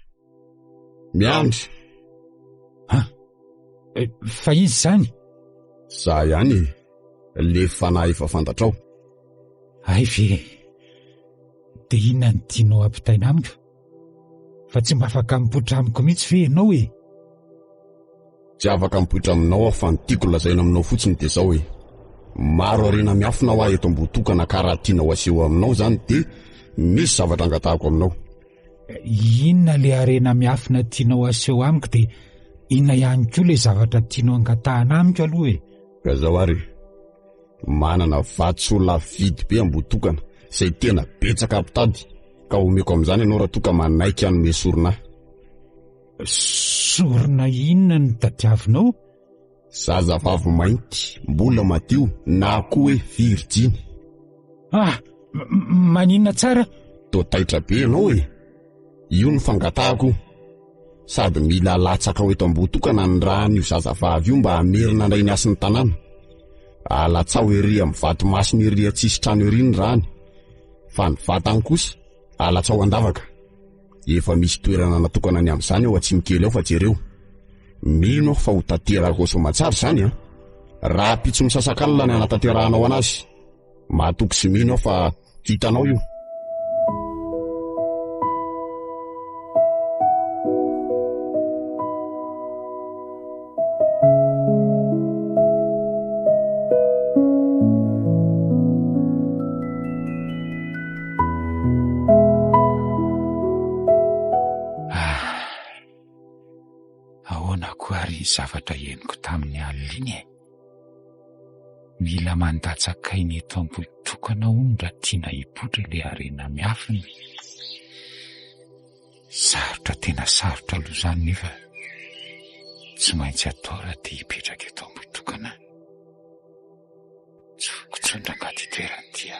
Miandry. Ha! Eh, fa izy izany? Za ihany e. Le fanahy efa fantatrao. Hay ve? Dia inona no tianao hampitaina amiko? Fa tsy mba afaka mipoitra amiko mihitsy ve ianao e? Tsy afaka mipoitra aminao aho fa ny tiako lazaina aminao fotsiny dia izao e. Maro harena miafina hoa eto Ambohitokana ka raha tianao aseho aminao izany dia misy zavatra angatahako aminao. Inona le harena miafina tianao aseho amiko dia inona ihany koa le zavatra tianao angatahana amiko aloha e? Ka izao ary e. Manana vatosoa lafo vidy be Ambohitokana izay tena betsaka mpitady ka omeko amin'izany ianao raha toa ka manaiky hanome sorona ahy. Sorona inona no tadiavinao? Zazavavy mainty, mbola madio na koa hoe virjiny. Ah! Maninona tsara? Toa taitra be ianao e! Io no fangatahako io. Sady mila alatsaka ao eto Ambohitokana ny ràn'io zazavavy io mba hamerina indray ny hasin'ny tanàna. Alatsaho ery amin'ny vato masina ery an-tsisy trano ery ny ràny. Fa ny vatany kosa, alatsaho an-davaka. Efa misy toerana natokana ny amin'izany ao atsimo kely ao fa jereo. Mino aho fa ho tanteraka ao soamantsara izany an! Rahampitso misasakalina ny hanatanterahanao anazy. Matoky sy mino aho fa vitanao io. Ahoana koa ary iny zavatra henoko tamin'ny alina iny e? Mila mandatsaka aina eto Ambohitokana hono raha tiana hipoitra ilay harena miafina. Sarotra tena sarotra aloha izany nefa tsy maintsy atao raha te hipetraka eto Ambohitokana. Tsy foiko intsony rangahy ity toerana ity a.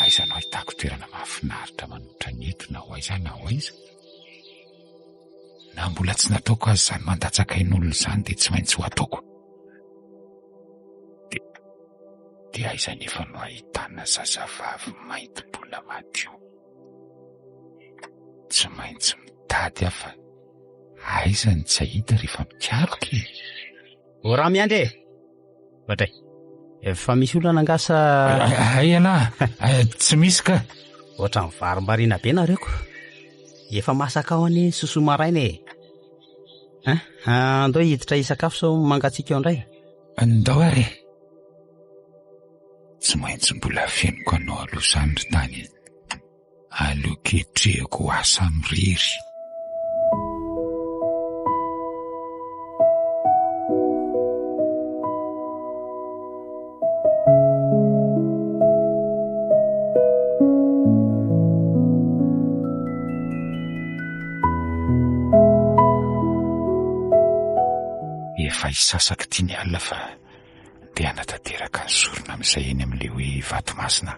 Aiza no ahitako toerana mahafinaritra manoatra ny eto na ho aiza na ho aiza? Na mbola tsy nataoko aza izany mandatsaka ain'olona izany dia tsy maintsy ho ataoko. Dia, dia aiza anefa no ahitana zazavavy mainty mbola madio? Tsy maintsy mitady aho fa aiza no tsy hahita rehefa mikaroka e? O raha miandry e! Ohatray. Efa misy olana angaha sa... Hay ialahy, tsy misy ka. Ohatran'ny varimbariana be nareo ko. Efa masaka ao anie ny sosoa maraina e. Hein? Andao hiditra hisakafo sao mangatsiaka eo indray. Ndao ary e. Tsy maintsy mbola afeniko anao aloha izany ry tany e. Aleo ketrehiko ho ahy samirery. Efa hisasaka ity ny alina fa ndeha hanatanteraka ny sorona amin'izay eny amin'ilay hoe Vatomasina.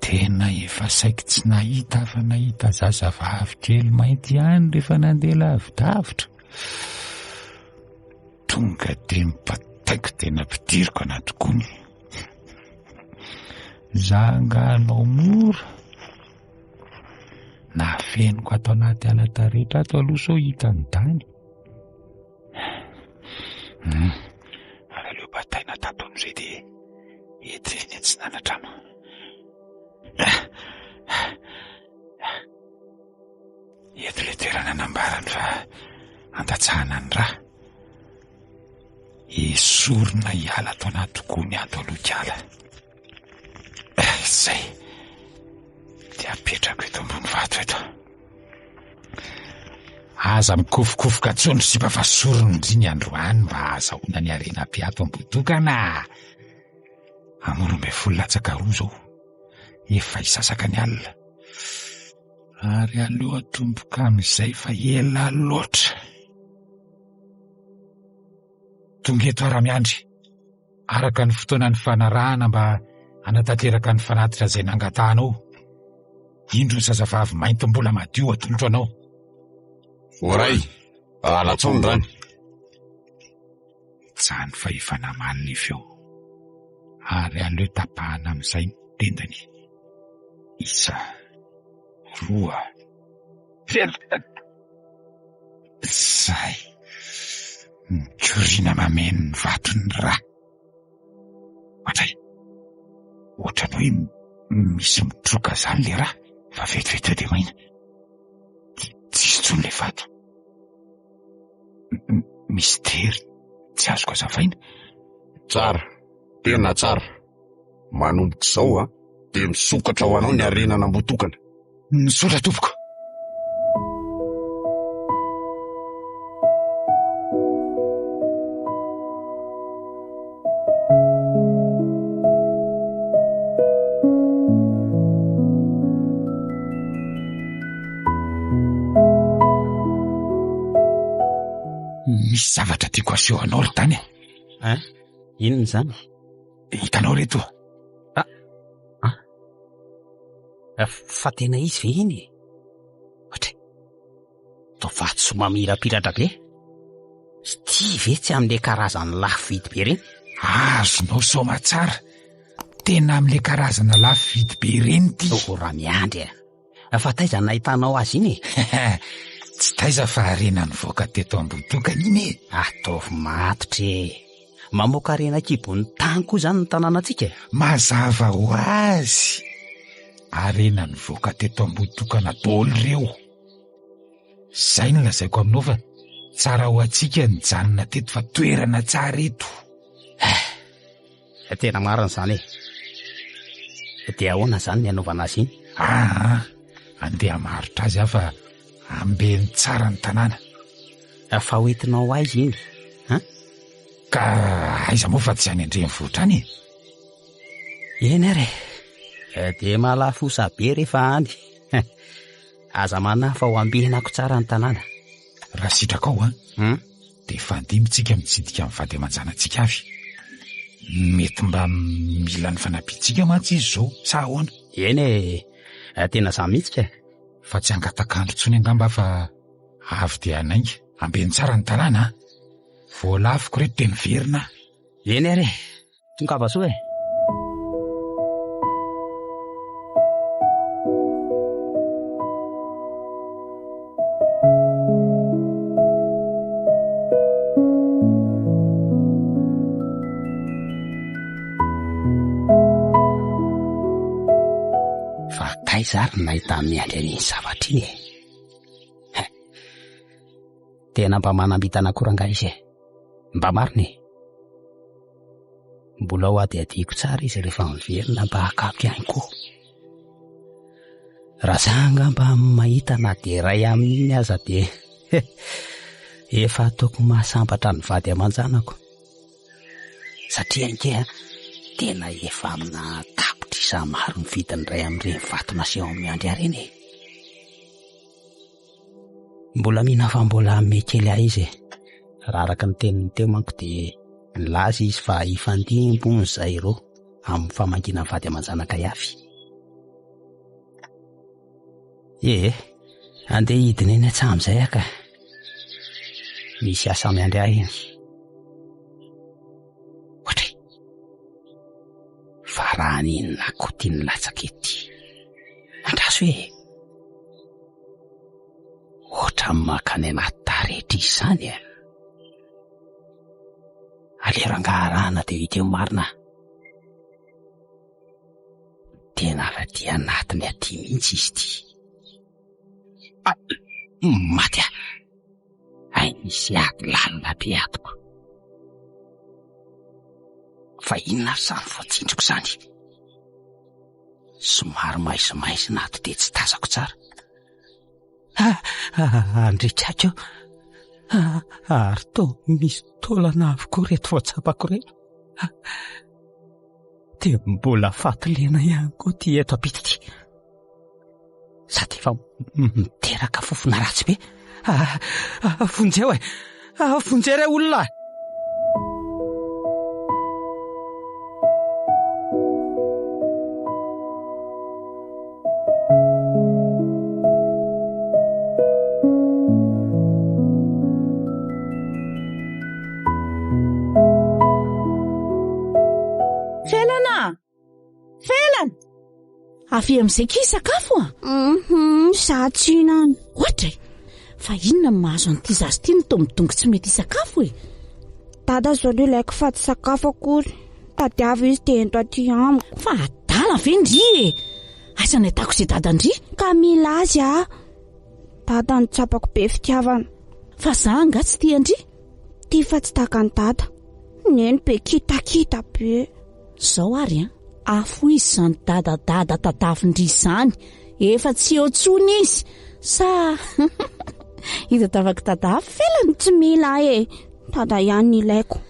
Tena efa saiky tsy nahita aho fa nahita zazavavy kely mainty ihany rehefa nandeha lavidavitra. Tonga dia nibataiko dia nampidiriko anaty gony. Za angaha hanao mora? Nafeniko ato anaty ala taretra ato aloha sao hitan'i Dany. Hmm. Ary aleo bataina tato amin'izay dia entina eny atsinanana-trano. Eto ilay toerana nambarany fa andatsahana ny rà. Esorina hiala ato anaty gony ato aloha kala. Izay. Dia apetrako eto ambony vato eto. Aza mikofokofoka intsony ry sipa fa sorony ndry ny androany mba hahazahoana ny harena be ato Ambodokana. Amin'ny 12 latsaka roa izao. Efa hisasaka ny alina. Ary aleo atomboka amin'izay fa ela loatra. Tonga eto aho Ramiandry. Araka ny fotoana nifanarahana mba hanatanteraka ny fanatitra izay nangatahanao. Indro ny zazavavy mainty mbola madio atolotro anao. Voaray, alatsao ny rany. Izany fa efa namaly ny feo. Ary aleo tapahana amin'izay ny tendany. Isa, roa, telo. Zay. Mikoriana mameno ny vato ny rà. Ohatray. Ohatran'ny hoe misy mitroka zany le rà fa vetivety eo dia maina. Tsisy intsony le vato. Mistery tsy azoko azavaina. Tsara, tena tsara. Manomboka izao an, dia misokatra ho anao ny harenan'Ambohitokana. Misaotra tompoko. Misy zavatra tiako aseho anao ry Dany e. Hein? Inona izany? Hitanao re toa. Ah, ah. Fa tena izy ve iny e? Ohatry, toa vatosoa mamirapiratra be. Ity ve tsy amin'ilay karazany lafo vidy be ireny? Azonao soamatsara. Tena amin'ilay karazana lafo vidy be ireny ity. Oh, raha miandry a. Fa taiza no nahitanao azy iny e? Tsy taiza fa harena nivoaka teto Ambohitokana iny e! Ataovy matotra e! Mamoaka harena an-kibon'ny tany koa izany ny tanànantsika e! Mazava ho azy! Harena nivoaka teto Ambohitokana daholo ireo. Izay no lazaiko aminao fa tsara ho antsika ny nijanona teto fa toerana tsara eto. Eh, tena marina izany e. Dia ahoana izany ny hanaovana azy iny? Aa, andeha hamarotra azy aho fa ambeno tsara ny tanàna. Fa hoentinao aiza iny? An? Ka aiza moa fa tsy any an-drenivohitra any e? Eny ary e. Dia malafosa be rehefa any. Aza manahy fa ho ambenako tsara ny tanàna. Raha sitrakao an, hmm? dia fandimby tsika mitsidika ny vady aman-janatsika avy. Mety mba mila ny fanampiantsika mantsy izy izao, sa ahoana? Eny e, eh, tena za mihitsy ka. Fa tsy hangatak'andro intsony angamba fa avy dia hanainga. Ambeno tsara ny tanàna an. Voalafiko ireto dia miverina aho. Eny ary e. Tongava soa e! Fa taiza ary no nahitany miandry an'iny zavatra iny e? Tena mba manam-bintana koa rangahy izy e! Mba marina e! Mbola ho hadihadiako tsara izy rehefa miverina mba hakapoka ihany koa. Raha za angamba mahita na dia iray amin'iny aza dia efa ataoko mahasambatra ny vady aman-janako. Satria ange tena efa amina tapitrisa maro ny vidin'ny iray amin'ireny vato naseho amin'i Andry ireny e. Mbola mino aho fa mbola hanome kely ahy izy e. Raha araka ny teniny teo manko dia nilaza izy fa hifandimby hono izahay roa amin'ny famangiana ny vady aman-janakay avy. Ee, andeha hidina eny an-tsaha amin'izay aho ka. Misy asa miandry ahy eny. Ohatry. Fa raha n'inona koa ty nilatsaka ety. Andraso e! Ohatran'ny mankany anaty taretra izy izany e! Aleo rangahy arahana dia hita eo marina. Tena avy aty anatiny aty mihitsy izy ity. Ah, maty aho. Hay misy ady lalina be atoko. Fa inona ary izany voatsindriko izany? Somary maizimaizina ato dia tsy tazako tsara. Andrikako ary toa misy taolana avokoa ireto voatsapako ireto. Dia mbola faty lena ihany koa ity eto ampita ity. Sady efa miteraka fofona ratsy be. Vonjeo e! Vonjeo re olona! Felana! Felana! Avy amin'izay kia sakafo a! Mhm, za tsy hinana. Ohatra e! Fa inona no mahazo an'ity zaza ity no toa midongy tsy mety hisakafo e? Dada zao no ilaiko fa tsy sakafo akory. Tadiavo izy dia ento aty amiko. Fa adala ve ndry e? Aiza no ahitako izay dada ndry? Ka mila azy aho. Dada no tsapako be fitiavana. Fa za angaha tsy tia an-dry? Tia fa tsy tahaka an'i dada. Neny be kitakita be. Zao ary an, afoizo izany dada dada tadavin-dry izany, efa tsy eo intsony izy, sa hitadavako dada felana? Tsy mila ahy e, dada ihany no ilaiko.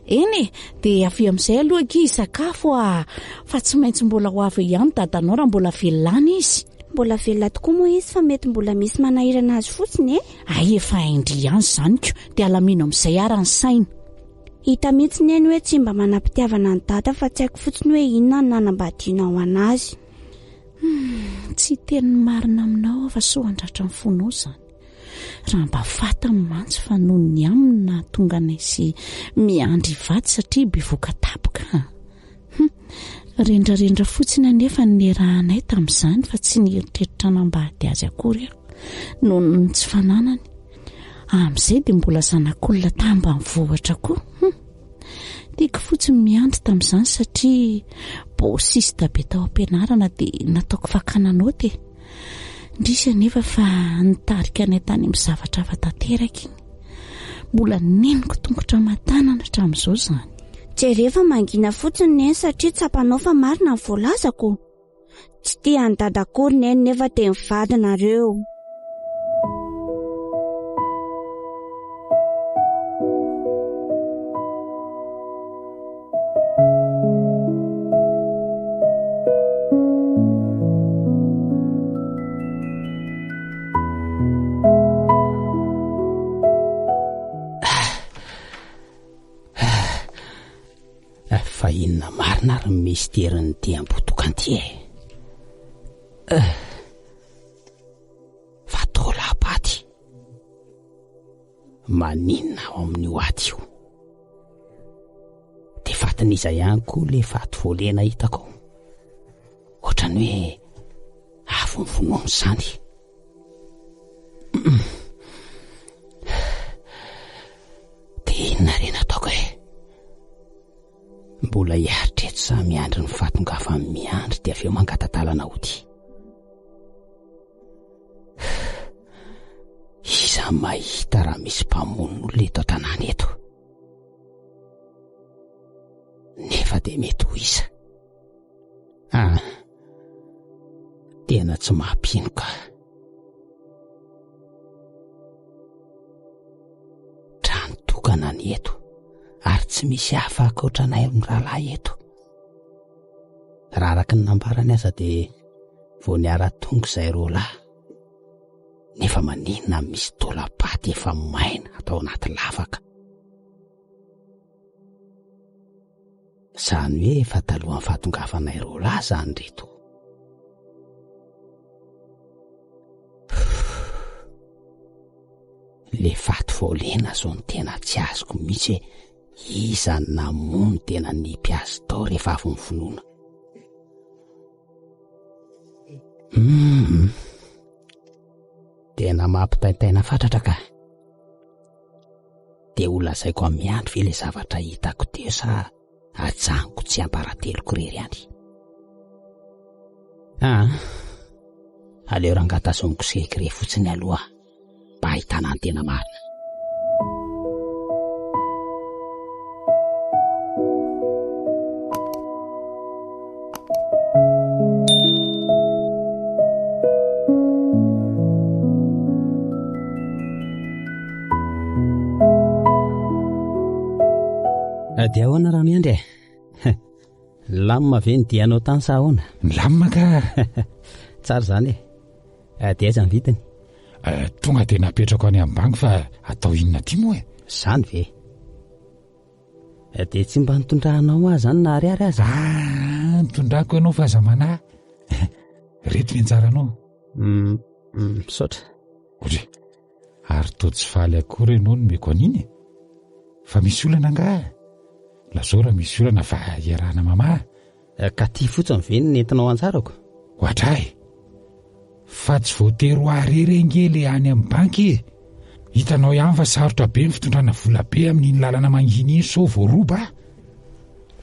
Eny e, dia avy amin'izay aloha akia hisakafo ah, fa tsy maintsy mbola ho avy eo ihany dadanao raha mbola velona any izy. Mbola velona tokoa moa izy fa mety mbola misy manahirana azy fotsiny e. Hay efa hain-dry ihany izany ko, dia alamino amin'izay ara ny saina. Hita mihitsy neny hoe tsy mba manam-pitiavana an'i dada fa tsy haiko fotsiny hoe inona no nanambadianao an'azy. Hum, tsy hiteny ny marina aminao aho fa soa handratra ny fonao izany. Raha mba fantany mantsy fa noho ny aminy nahatonga anay sy miandry hivady satria bevoka tapoka. Hum, Rendrarendra fotsiny anefa ny niarahanay tamin'izany fa tsy nieritreritra hanambady azy akory aho noho ny tsy fananany. Amin'izay dia mbola zanak'olona tambanivohitra koa. Hum. Tiako fotsiny miandry tamin'izany satria bosista be tao am-pianarana dia nataoko fakana naoty e. Indrisy anefa fa nitarika anay tany amin'ny zavatra hafa tanteraka iny. Mbola neniko tongotra aman-tanana hatramin'izao izany. Jereo fa mangina fotsiny Neny satria tsapanao fa marina ny voalazako. Tsy tia an'i Dada akory Neny nefa dia mivady nareo. Fa inona marina ary ny misterin'ity ambotokan'ity e? Eh. Fa taolam-paty. Maninona ao amin'io aty io? Dia fatin'iza ihany koa le faty voalena hitako ao? Ohatran'ny hoe afo ny vonono izany. Dia inona re nataoko e? Mbola hiaritra eto sa miandry ny fahatongavan'ny miandry dia avy eo mangata-dalana hody? Iza mahita raha misy mpamono olona eto an-tanàna eto? Nefa dia mety ho iza? Ah, tena tsy mampino ka. Trano tokana ny eto, ary tsy misy hafa ankoatra anay mirahalahy eto. Raha araka ny nambarany aza dia vao niara-tonga izay roalahy. Nefa maninona misy taolam-paty efa maina atao anaty lavaka? Izany hoe efa talohan'ny fahatongavanay roalahy izany reto. Le faty vao lena zao no tena tsy azoko mihitsy hoe iza no namono tena nipy azy tao rehefa avy novonoina. Hum. Tena mampitaintaina fatratra ka. Dia ho lazaiko amin'ny andro ve le zavatra hitako teo sa ajanoko tsy ambarateloko irery ihany? Ah, aleo rangahy tazomiko secret fotsiny aloha. mba hahitana ny tena marina. Dia ahoana raha miandry e? Nilamina ve ny dianao tany sa ahoana? Nilamina ka! Tsara izany e! Eh, dia aiza ny vidiny? Eh, tonga dia napetrako any amin'ny banky fa atao inona aty moa e? Izany ve? Eh, dia tsy mba nitondranao ahy izany na ariary aza? Ah, nitondrako ianao fa aza manahy. Reto ny anjaranao. Mm, mm, misaotra. Ory, ary toa tsy faly akory ianao nomeko an'iny e? Fa misy olana angaha? Lazao raha misy olana fa iarahana mamaha. Eh, ka ty fotsiny ve no nentinao anjarako? Ohatray! Fa tsy voatery ho ahy irery ange le any amin'ny banky e! Hitanao ihany fa sarotra be ny fitondrana vola be amin'iny lalana mangina iny sao voaroba a!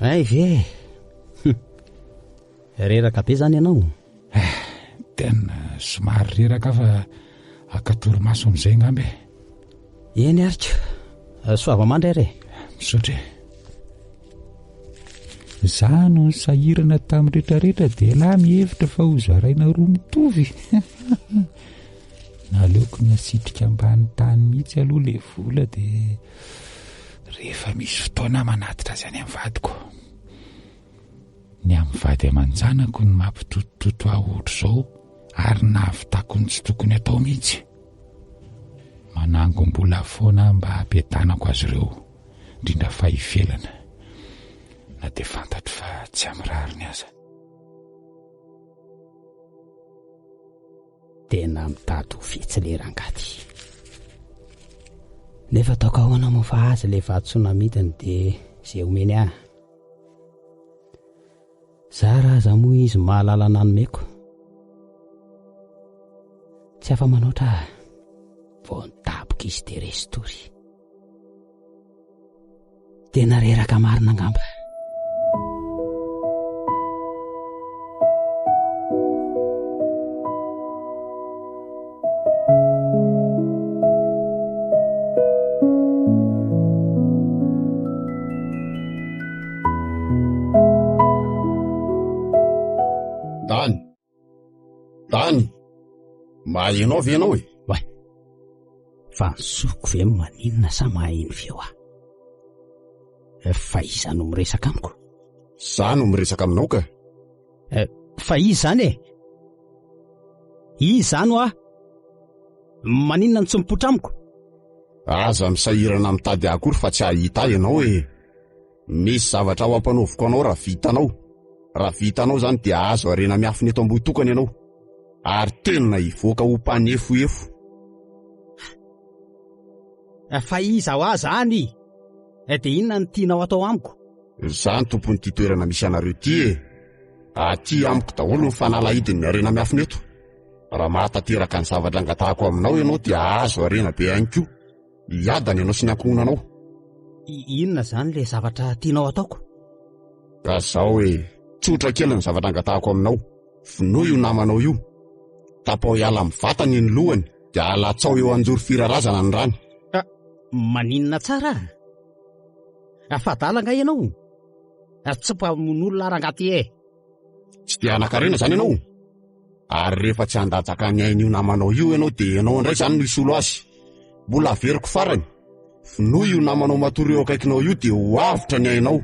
Hay ve e! Hum! Reraka be zany ianao? Eh, tena somary reraka aho fa haka torimaso amin'izay angamba e! Eny ary ko! Soava mandry ary e! Misaotra e! Za no nisahirana tamin'ny retraretra dia elah mihevitra fa ho zaraina roa mitovy. Naleoko nasitrika ambany tany mihitsy aloha le vola dia rehefa misy fotoana manatitra azy any amin'ny vadiko. Ny amin'ny vady aman-janako no mampitotototo ahy ohatr'izao ary nahavitako ny tsy tokony atao mihitsy. Manangom-bola foana aho mba hampiadanako azy ireo, indrindra fa ivelana, na dia fantatro fa tsy amin'ny rariny aza. Tena mitady ho fetsy le rangahy ty. Nefa ataoko ahoana moa fa azy le vatosoa namidiny dia izay omeny ahy. Zara aza moa izy mahalala nanomeko. Tsy afa-manoatra aho. Vao nitaboka izy dia resy tory. Tena reraka marina angamba. Dany! Dany! Maheno aho ve ianao e? Oay! Fa ny sofiko ve maninona sa maheno feo aho? Fa iza no miresaka amiko? Za no miresaka aminao ka. Eh, fa iza izany e? Iza izany hoa? Maninona no tsy mipoitra amiko? Aza misahirana mitady ahy akory fa tsy hahita ahy ianao e. Misy zavatra ho ampanaoviko anao raha vitanao. Raha vitanao izany dia hahazo harena miafina eto Ambohitokana ianao. Ary tena hivoaka ho mpanefoefo. Fa iza hoa izany? Dia inona no tianao atao amiko? Izaho no tompon'ity toerana misy anareo ity e. Aty amiko daholo ny fanalahidin'ny harena miafina eto. Raha mahatanteraka ny zavatra angatahako aminao ianao dia hahazo harena be ihany koa. Hiadana ianao sy ny ankohonanao. Inona izany ilay zavatra tianao ataoko? Ka izao e, tsotra kely ny zavatra angatahako aminao. Vonoy io namanao io. Tapaho hiala amin'ny vatany ny lohany dia alatsao eo anjoro firarazana ny rany. Ah, maninona tsara? Fa adala angaha ianao? Tsy mpamono olona rangahy ty e! Tsy te hanan-karena izany ianao? Ary rehefa tsy handatsaka ny ain'io namanao io ianao dia ianao indray izany no hisolo azy. Mbola averiko farany, vonoy io namanao matory eo akaikinao io dia ho avotra ny ainao.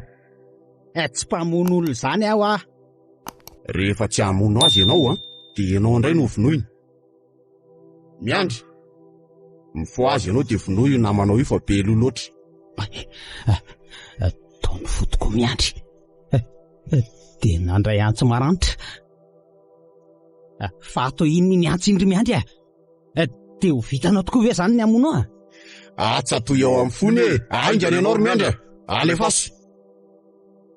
Eh, tsy mpamono olona izany aho ah. Rehefa tsy hamono azy ianao an, dia ianao indray no hovonoiny. Miandry. Mifoha azy ianao dia vonoy io namanao io fa be loha loatra. Ataony fo tokoa miandry. Dia nandray antsy maranitra. Fa atao inona iny antsy iny ry miandry a? Dia ho vitanao tokoa ve izany ny hamono ahy? Atsatoy ao amin'ny fony e! Aingana ianao ry miandry a! Alefaso!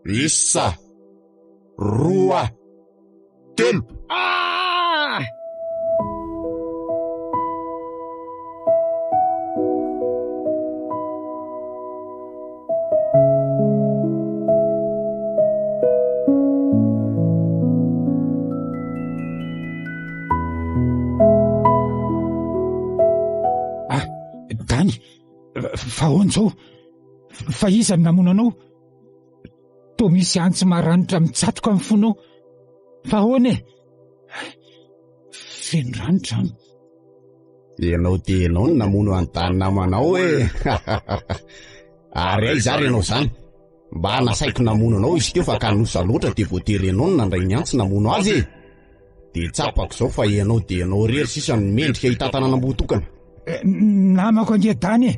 Isa! Roa! Telo! Ah! Ah, Dany, fa ahoana izao? Fa iza no namono anao? Toa misy antsy maranitra mitsatoka amin'ny fonao. Fa ahoana e? Feno rano trano. Ianao dia ianao no namono an'i Dany namanao e. Ary aiza ary ianao izany? Mba nasaiko namono anao izy teo fa kanosa loatra dia voatery ianao no nandray ny antsy namono azy e. Dia tsapako izao fa ianao dia ianao irery sisa no mendrika hitantana an'Ambohitokana. Eh, namako ange Dany e.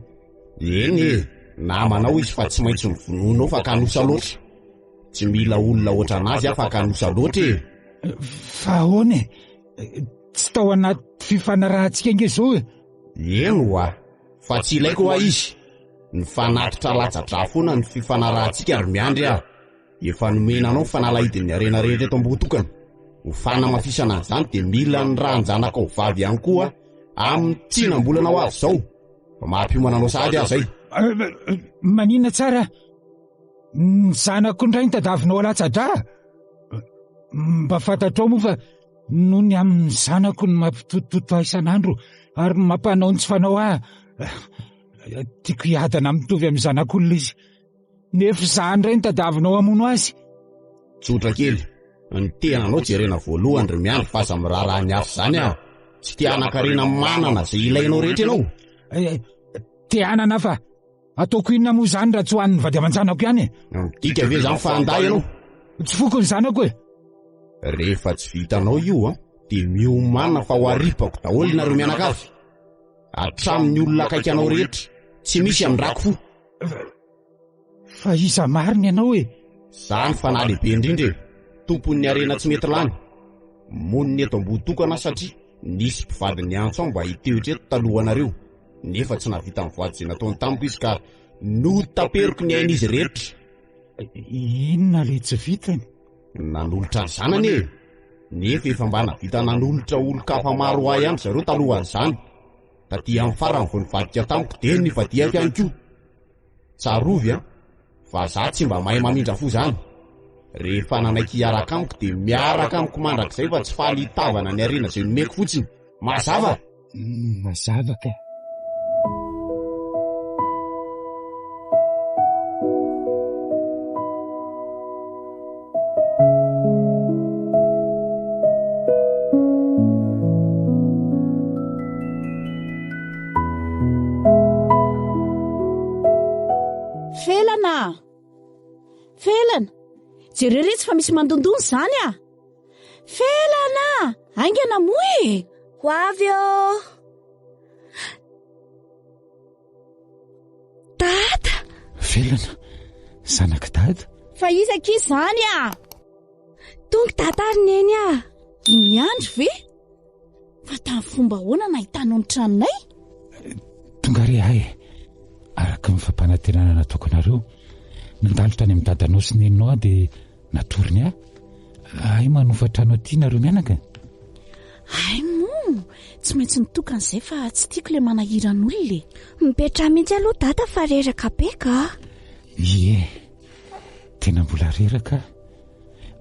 Eny e, namanao izy fa tsy maintsy novonoinao fa kanosa loatra. Tsy mila olona ohatran'azy aho fa kanosa loatra e. Fa ahoana e? Tsy tao anaty fifanarahantsika ange izao e. Eny hoa, fa tsy ilaiko hoa izy. Ny fanatitra latsa-drà foana ny fifanarahantsika ry miandry ah. Efa nomena anao ny fanalahidin'ny harena rehetra eto Ambohitokana. Ho fanamafisana an'izany dia mila ny ràn-janakao vavy ihany koa amin'ny tsinam-bolana ho avy izao. Fa mampiomana anao sahady aho izay. Maninona tsara? Ny zanako indray no tadavinao alatsa-drà? Mba fantatrao moa fa noho ny amin'ny zanako no mampitotototo ahy isan'andro ary mampanao ny tsy fanao ahy. Tiako hiadana mitovy amin'ny zanak'olona izy. Nefa izaho indray no tadiavinao hamono azy. Tsotra kely, ny tenanao jerena voalohany ry miandry fa aza miraharaha ny hafa izany aho. Tsy te hanan-karena manana izay ilainao rehetra ianao. Eh, te hanana fa ataoko inona moa izany raha tsy ho an'ny vady aman-janako ihany e? Midika ve izany fa handà ianao? Tsy foko ny zanako e. Rehefa tsy vitanao io an, dia miomàna fa ho aripako daholo nareo mianakavy. Hatramin'ny olona akaiky anao rehetra, tsy misy amindrako fo. Fa iza marina ianao e? Za ny fanahy lehibe indrindra e! Tompon'ny harena tsy mety lany. Monina eto Ambohitokana aho satria nisy mpivady niantso ahy mba hiteotra eto talohanareo, nefa tsy nahavita nivoady izay nataony tamiko izy ka notaperiko ny ain'izy rehetra. Inona ilay tsy vitany? Nanolotra ny zanany e! Nefa efa mba nahavita nanolotra olon-kafa maro ho ahy ihany zareo talohan'izany. Taty amin'ny farany vao nivadika tamiko dia nivadihako ihany koa. Tsarovy an, fa za tsy mba mahay mamindra fo zany. Rehefa nanaiky hiaraka amiko dia miaraka amiko mandrakizay fa tsy faly hitavana ny harena izay nomeko fotsiny. Mazava? Mazava ka. Felana! Felana! Jereo retsy fa misy mandondona izany ah! Felana! Haingana moa e! Ho avy ô! Dada! Felana, zanak'i Dada. Fa iza akia izany ah? Tonga Dada ary Neny ah! I Miandry ve? Fa tamin'ny fomba ahoana nahitanao ny tranonay? Tonga re ahy e! Araka ny fampanantenana nataoko anareo, nandalo tany amin'ny dadanao sy neninao aho dia natorony ahy. Hay manofa trano aty nareo mianaka? Hay moa, tsy maintsy nitokana izay fa tsy tiako ilay manahiran'olona e. Mipetraha mihitsy aloha dada fa reraka be ka. Ie, tena mbola reraka aho.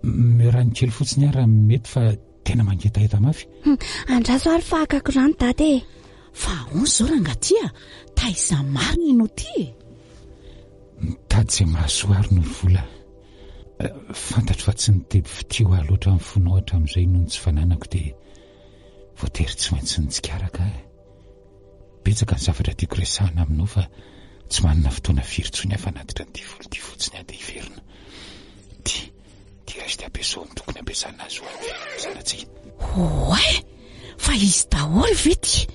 Omeo rano kely fotsiny aho raha mety fa Tena mangetaheta mafy. Hum, andraso ary fa hakako rano dada e. Fa ahoana izao rangahy ty a? Taiza marina ianao ty e? Mitady izay mahasoa ary no vola. Eh, fantatro fa tsy niteby fitia ho ahy loatra ny fonao hatramin'izay noho ny tsy fananako dia voatery tsy maintsy nitsikaraka ahy. Betsaka ny zavatra tiako resahana aminao fa tsy manana fotoana firy intsony aho fa hanatitra an'ity vola ity fotsiny aho dia hiverina. Ity, ity raiso dia ampiasao amin'ny tokony hampiasana azy ho an'ny fiainana zanatsika. Oay! Fa izy daholo ve ty?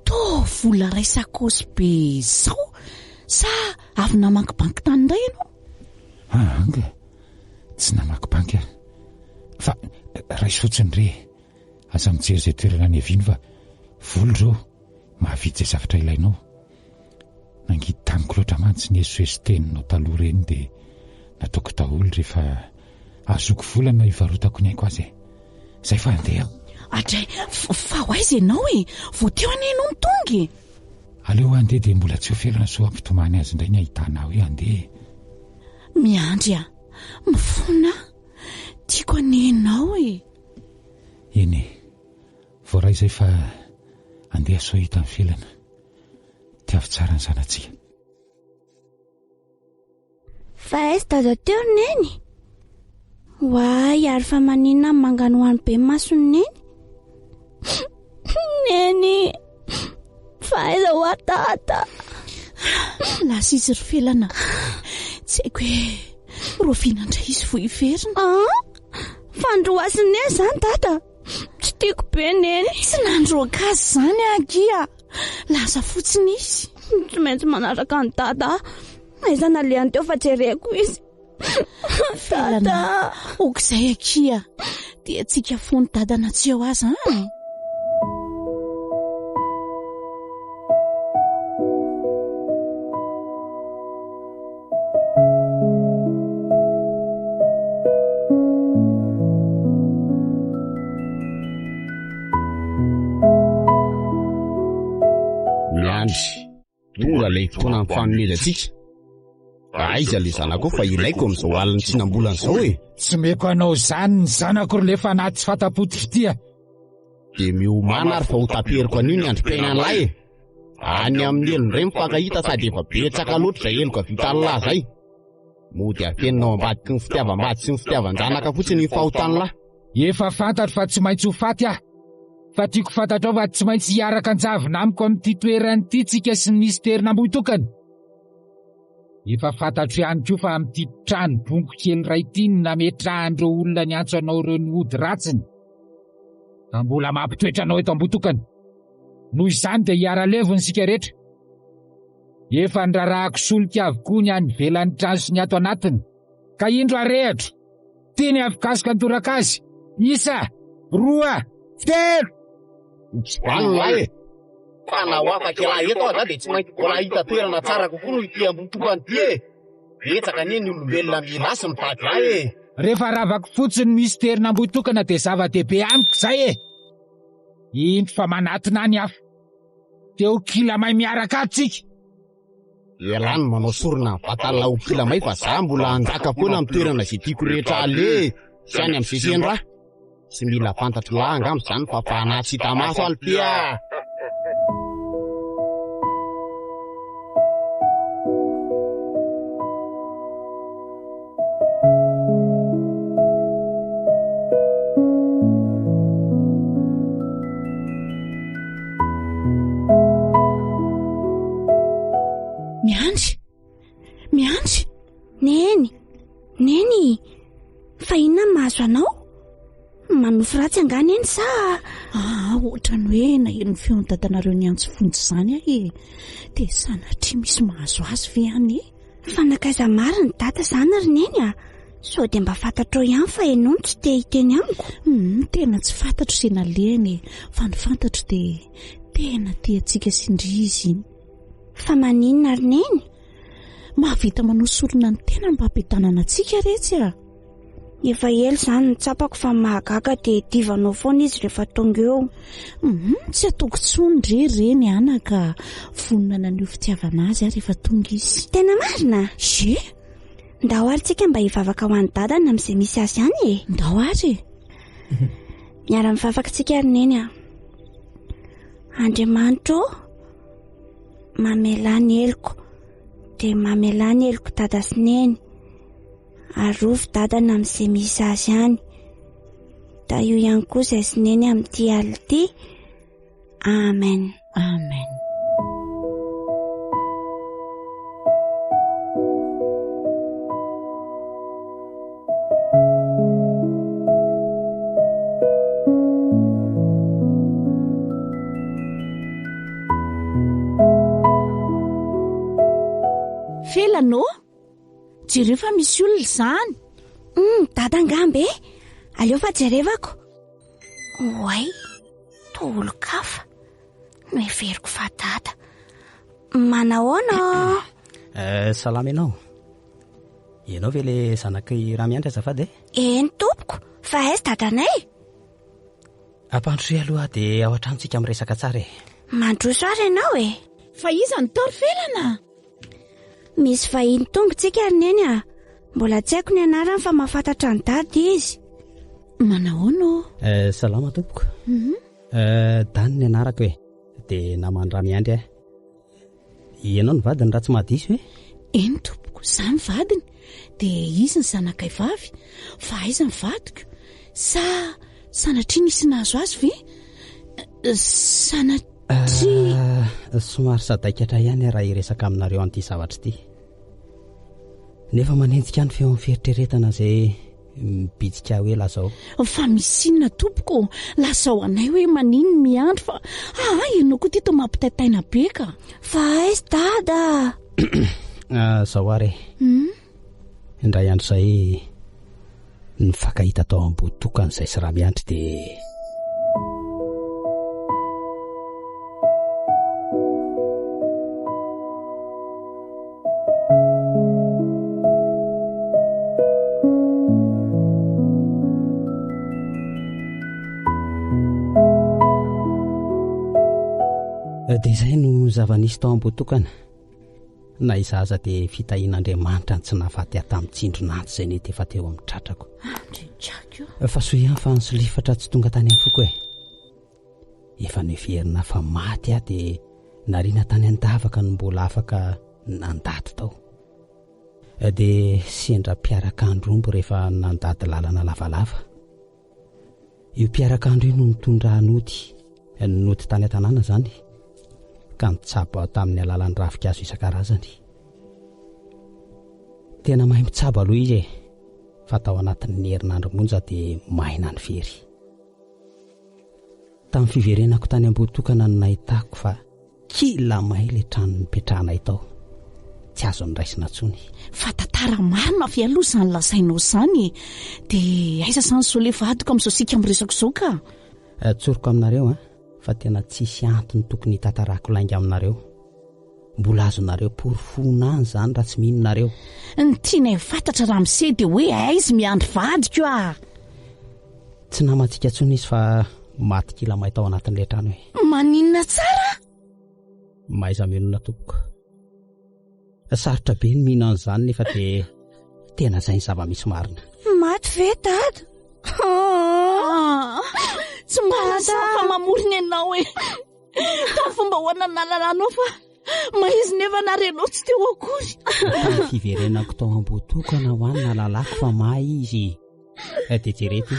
Toa vola ray sakaosy be izao sa avy namaky banky tany indray ianao? Ah, anga, tsy namaky banky aho. Fa raiso fotsiny re e. Aza mijery izay toerana niaviany fa vola ireo, mahavidy izay zavatra ilainao. Nangidy tamiko loatra mantsy ny esoeso teninao taloha ireny dia nataoko daholo rehefa ahazoako vola na hivarotako ny aiko aza e. Izay fa handeha aho. Adray, fa ho aiza ianao e? Vao teo anie ianao no tonga e! Aleo handeha dia mbola tsy ho felana sao hampitomany azy indray ny ahitana ahy hoe handeha e. Miandry aho, mifona aho, tiako anie ianao e! Eny e, voaray izay fa andeha sao hita ny felana. Tiavo tsara ny zanatsika. Fa aiza dada teo ry neny? Oay, ary fa maninona ny manganohano be mason'i neny? Neny, fa aiza hoa dada? Lasa izy ry felana. Tsy haiko hoe roviana indray izy vao hiverina. Ah? Fandroasin'i Neny izany dada? Tsy tiako be Neny. Tsy nandroaka azy izany aho akia. Lasa fotsiny izy. Tsy maintsy manaraka an'i dada aho. Aiza nalehany teo fa jereko izy. Dada. Ok'izay akia. Dia tsika fony dada na tsy eo aza an. Miandry. Tonga ilay fotoana nifanomezantsika. Aiza ilay zanakao fa ilaiko amin'izao alin'ny tsinam-bolana izao e? Tsy meko anao izany ny zanako ry lefanahy tsy fata-potik'ity a! Dia miomàna ary fa ho taperiko anio ny androm-piainan'lahy e! Any amin'ny helo indray mifankahita sady efa betsaka loatra izay heloka vitan'lah izay. Mody afenina ao ambadiky ny fitiavam-bady sy ny fitiavan-janaka fotsiny ny fahotan'lah. Efa fantatro fa tsy maintsy ho faty aho. Fa tiako fantatrao fa tsy maintsy hiaraka an-javona amiko amin'ity toerana ity tsika sy ny misterin'Ambohitokana. Efa fantatro ihany koa fa amin'ity trano bongo kely iray ity no nametrahan'ireo olona niantso anao ireo ny ody ratsiny. Ka mbola mampitoetra anao eto Ambohitokana. Noho izany dia hiara-levona isika rehetra. Efa nirarahako solika avokoa ny any ivelan'ny trano sy ny ato anatiny. Ka indro arehitro. Ty ny afokasoka nitoraka azy. Isa, roa, telo! Zany lahy e! Fa na ho afaka ialahy eto aza dia tsy maintsy mbola hahita toerana tsara kokoa noho ity Ambohitokana ity e! Betsaka anie ny olombelona mila sy mitady ahy e! Rehefa ravako fotsiny mysterin'Ambohitokana dia zava-dehibe amiko izay e! Indro fa manatona any aho. Dia ho kila may miaraka ato tsika. Ialahy no manao sorona ny vatan'lah ho kila may fa za mbola hanjaka foana amin'ny toerana izay tiako rehetra aleha e! Sy any amin'izay sendra ahy. Tsy mila fantatr'lah angamba izany fa fanahy tsy hita maso aho ity a! Miandry! Miandry! Neny! Neny! Fa inona no mahazo anao? Manofy ratsy angaha Neny sa? Ah, ohatran'ny hoe naheno ny feon'ny dadanareo niantso vonjy izany aho e. Dia sanatria misy mahazo azy ve any e? Fa nankaiza marina i dada izany ry Neny a? Sao dia mba fantatrao ihany fa ianao no tsy te hiteny amiko? Hum, tena tsy fantatro izay nalehany e, fa ny fantatro dia tena tia antsika sy ndry izy iny. Fa maninona ry Neny? Mahavita manao sorona ny tenany mba hampiadanana antsika retsy a! Efa ela izany no tsapako fa ny mahagaga dia divanao foana izy rehefa tonga eo. Hum, tsy ataoko intsony re reny anaka, vonona naneho fitiavana azy aho rehefa tonga izy. Tena marina? Ie! Ndao ary tsika mba hivavaka ho an'i dadany amin'izay misy azy any e! Ndao ary e! Miara-mivavaka tsika ry neny a! Andriamanitra ô, mamelà ny heloko, dia mamelà ny heloko dada sy neny. Arovy dadana amin'izay misy azy any. Tahio ihany koa izay sy neny amin'ity alina ity. Amen. Amen. Felana ô! Jereo fa misy olona izany. Hum, dada angamba e. Aleo fa jerevako. Oay, toa olon-kafa. Noheveriko fa dada. Manahoana? Eh, salama ianao. Ianao ve le zanak'i Ramiandry azafady e? Eny tompoko, fa aiza dadanay? Ampandrosoy aloha dia ao an-trano tsika miresaka tsara e. Mandroso ary ianao e. Fa iza no tao ry Felana? Misy vahiny tonga tsika ry neny a. Mbola tsy haiko ny anarany fa mahafantatra an'i dada izy. Manahoana ô? Eh, salama tompoko. Mm -hmm. eh, Dany ny anarako e. Dia naman'i Ramiandry aho. Ianao ny vadiny raha tsy mahadiso e? Eny tompoko, za ny vadiny. Dia izy ny zanakay vavy. Fa aiza ny vadiko? Sa sanatria nisy nahazo azy ve? Sanatria... Ah, somary sadaikatra ihany aho raha hiresaka aminareo an'ity zavatra ity. Nefa manenjika ny feon'ny fieritreretana izay mibitsika hoe lazao. Fa misy inona tompoko? Lazao anay hoe manino miandry fa aa ianao koa ity toa mampitaitaina be ka. Fa aiza dada? Ah, zao ary e. Hmm? Indray andro izay nifankahita tao Ambohitokana izay sy Ramiandry dia Dia izay no zava-nisy tao Ambohitokana. Na izaho aza dia fitahian'Andriamanitra ny tsy nahafaty ahy tamin'ny tsindron'antsy izay nety efa teo amin'ny tratrako. Andriatrako o! Fa soa ihany fa nisolifatra tsy tonga tany amin'ny foko e. Efa noheverina fa maty aho dia nariana tany an-davaka no mbola afaka nandady tao. Dia sendra mpiaraka andro omby rehefa nandady lalana lavalava. Io mpiaraka andro io no nitondra ahy nody, nody tany an-tanàna izany, ka nitsabo ahy tamin'ny alalan'ny ravinkazo isan-karazany. Tena mahay mitsabo aloha izy e, fa tao anatin'ny herinandro monja dia maina ny fery. Tamin'ny fiverenako tany Ambohitokana no nahitako fa Kila may ilay trano nipetrahanay tao. Tsy azo noraisina intsony. Fa tantara marina ve aloha izany lazainao izany e? Dia aiza izany izao ilay vadiko amin'izao isika miresaka izao ka? Eh, tsoriko aminareo an, fa tena tsisy antony tokony hitantarako lainga aminareo. Mbola azonareo porofoina any izany raha tsy mino nareo. Ny tianay ho fantatra ramose dia hoe aiza miandry vadiko ah! Tsy namantsika intsony izy fa maty kila may tao anatin'ilay trano e. Maninona tsara? Mahaiza mionona tompoko. Sarotra be ny mino an'izany nefa dia tena izay ny zava-misy marina. Maty ve dada? Ah, tsy mahasahy fa mamorona ianao e. Tamin'ny fomba ahoana no nahalalanao fa mahizy nefa narenao tsy teo akory. Tamin'ny fiverenako tao Ambohitokana ho any nahalalako fa may izy. Eh, dia jereo ity.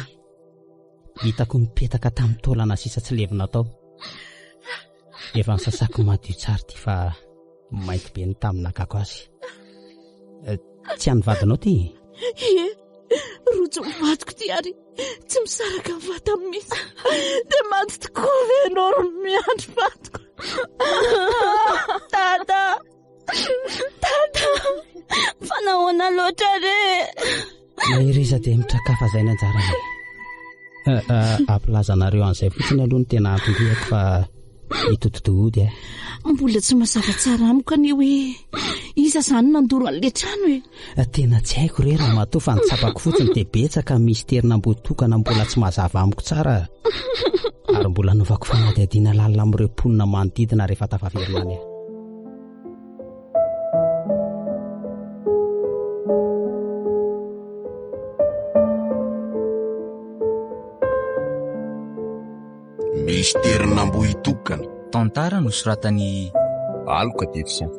Hitako nipetaka tamin'ny taolana sisa tsy levona tao. Efa nisasako madio tsara ity fa mainty be ny tamin'ny nakako azy. Eh, tsy an'ny vadinao ity? Ie, rojo ny vadiko ity ary tsy misaraka ny vatany mihitsy. Dia maty tokoa ve ianao ry miandry vadiko? Dada! Dada! Fa nahoana loatra re? Maheriza dia mitrakafa izay ny anjarany. Eh, eh, ampilaza anareo an'izay fotsiny aloha ny tena anton-diako fa hitodidody eh. Mbola tsy mazava tsara amiko anie hoe iza izany nandoro an'ilay trano e. Eh, tena tsy haiko re ramatoa fa ny tsapako fotsiny dia betsaka ny misterin'Ambohitokana mbola tsy mazava amiko tsara. Ary mbola hanaovako fanadihadiana lalina amin'ireo mponina manodidina rehefa tafaverina any aho. Misterin'Ambohitokana. Tantara nosoratan'i Aloka Davison.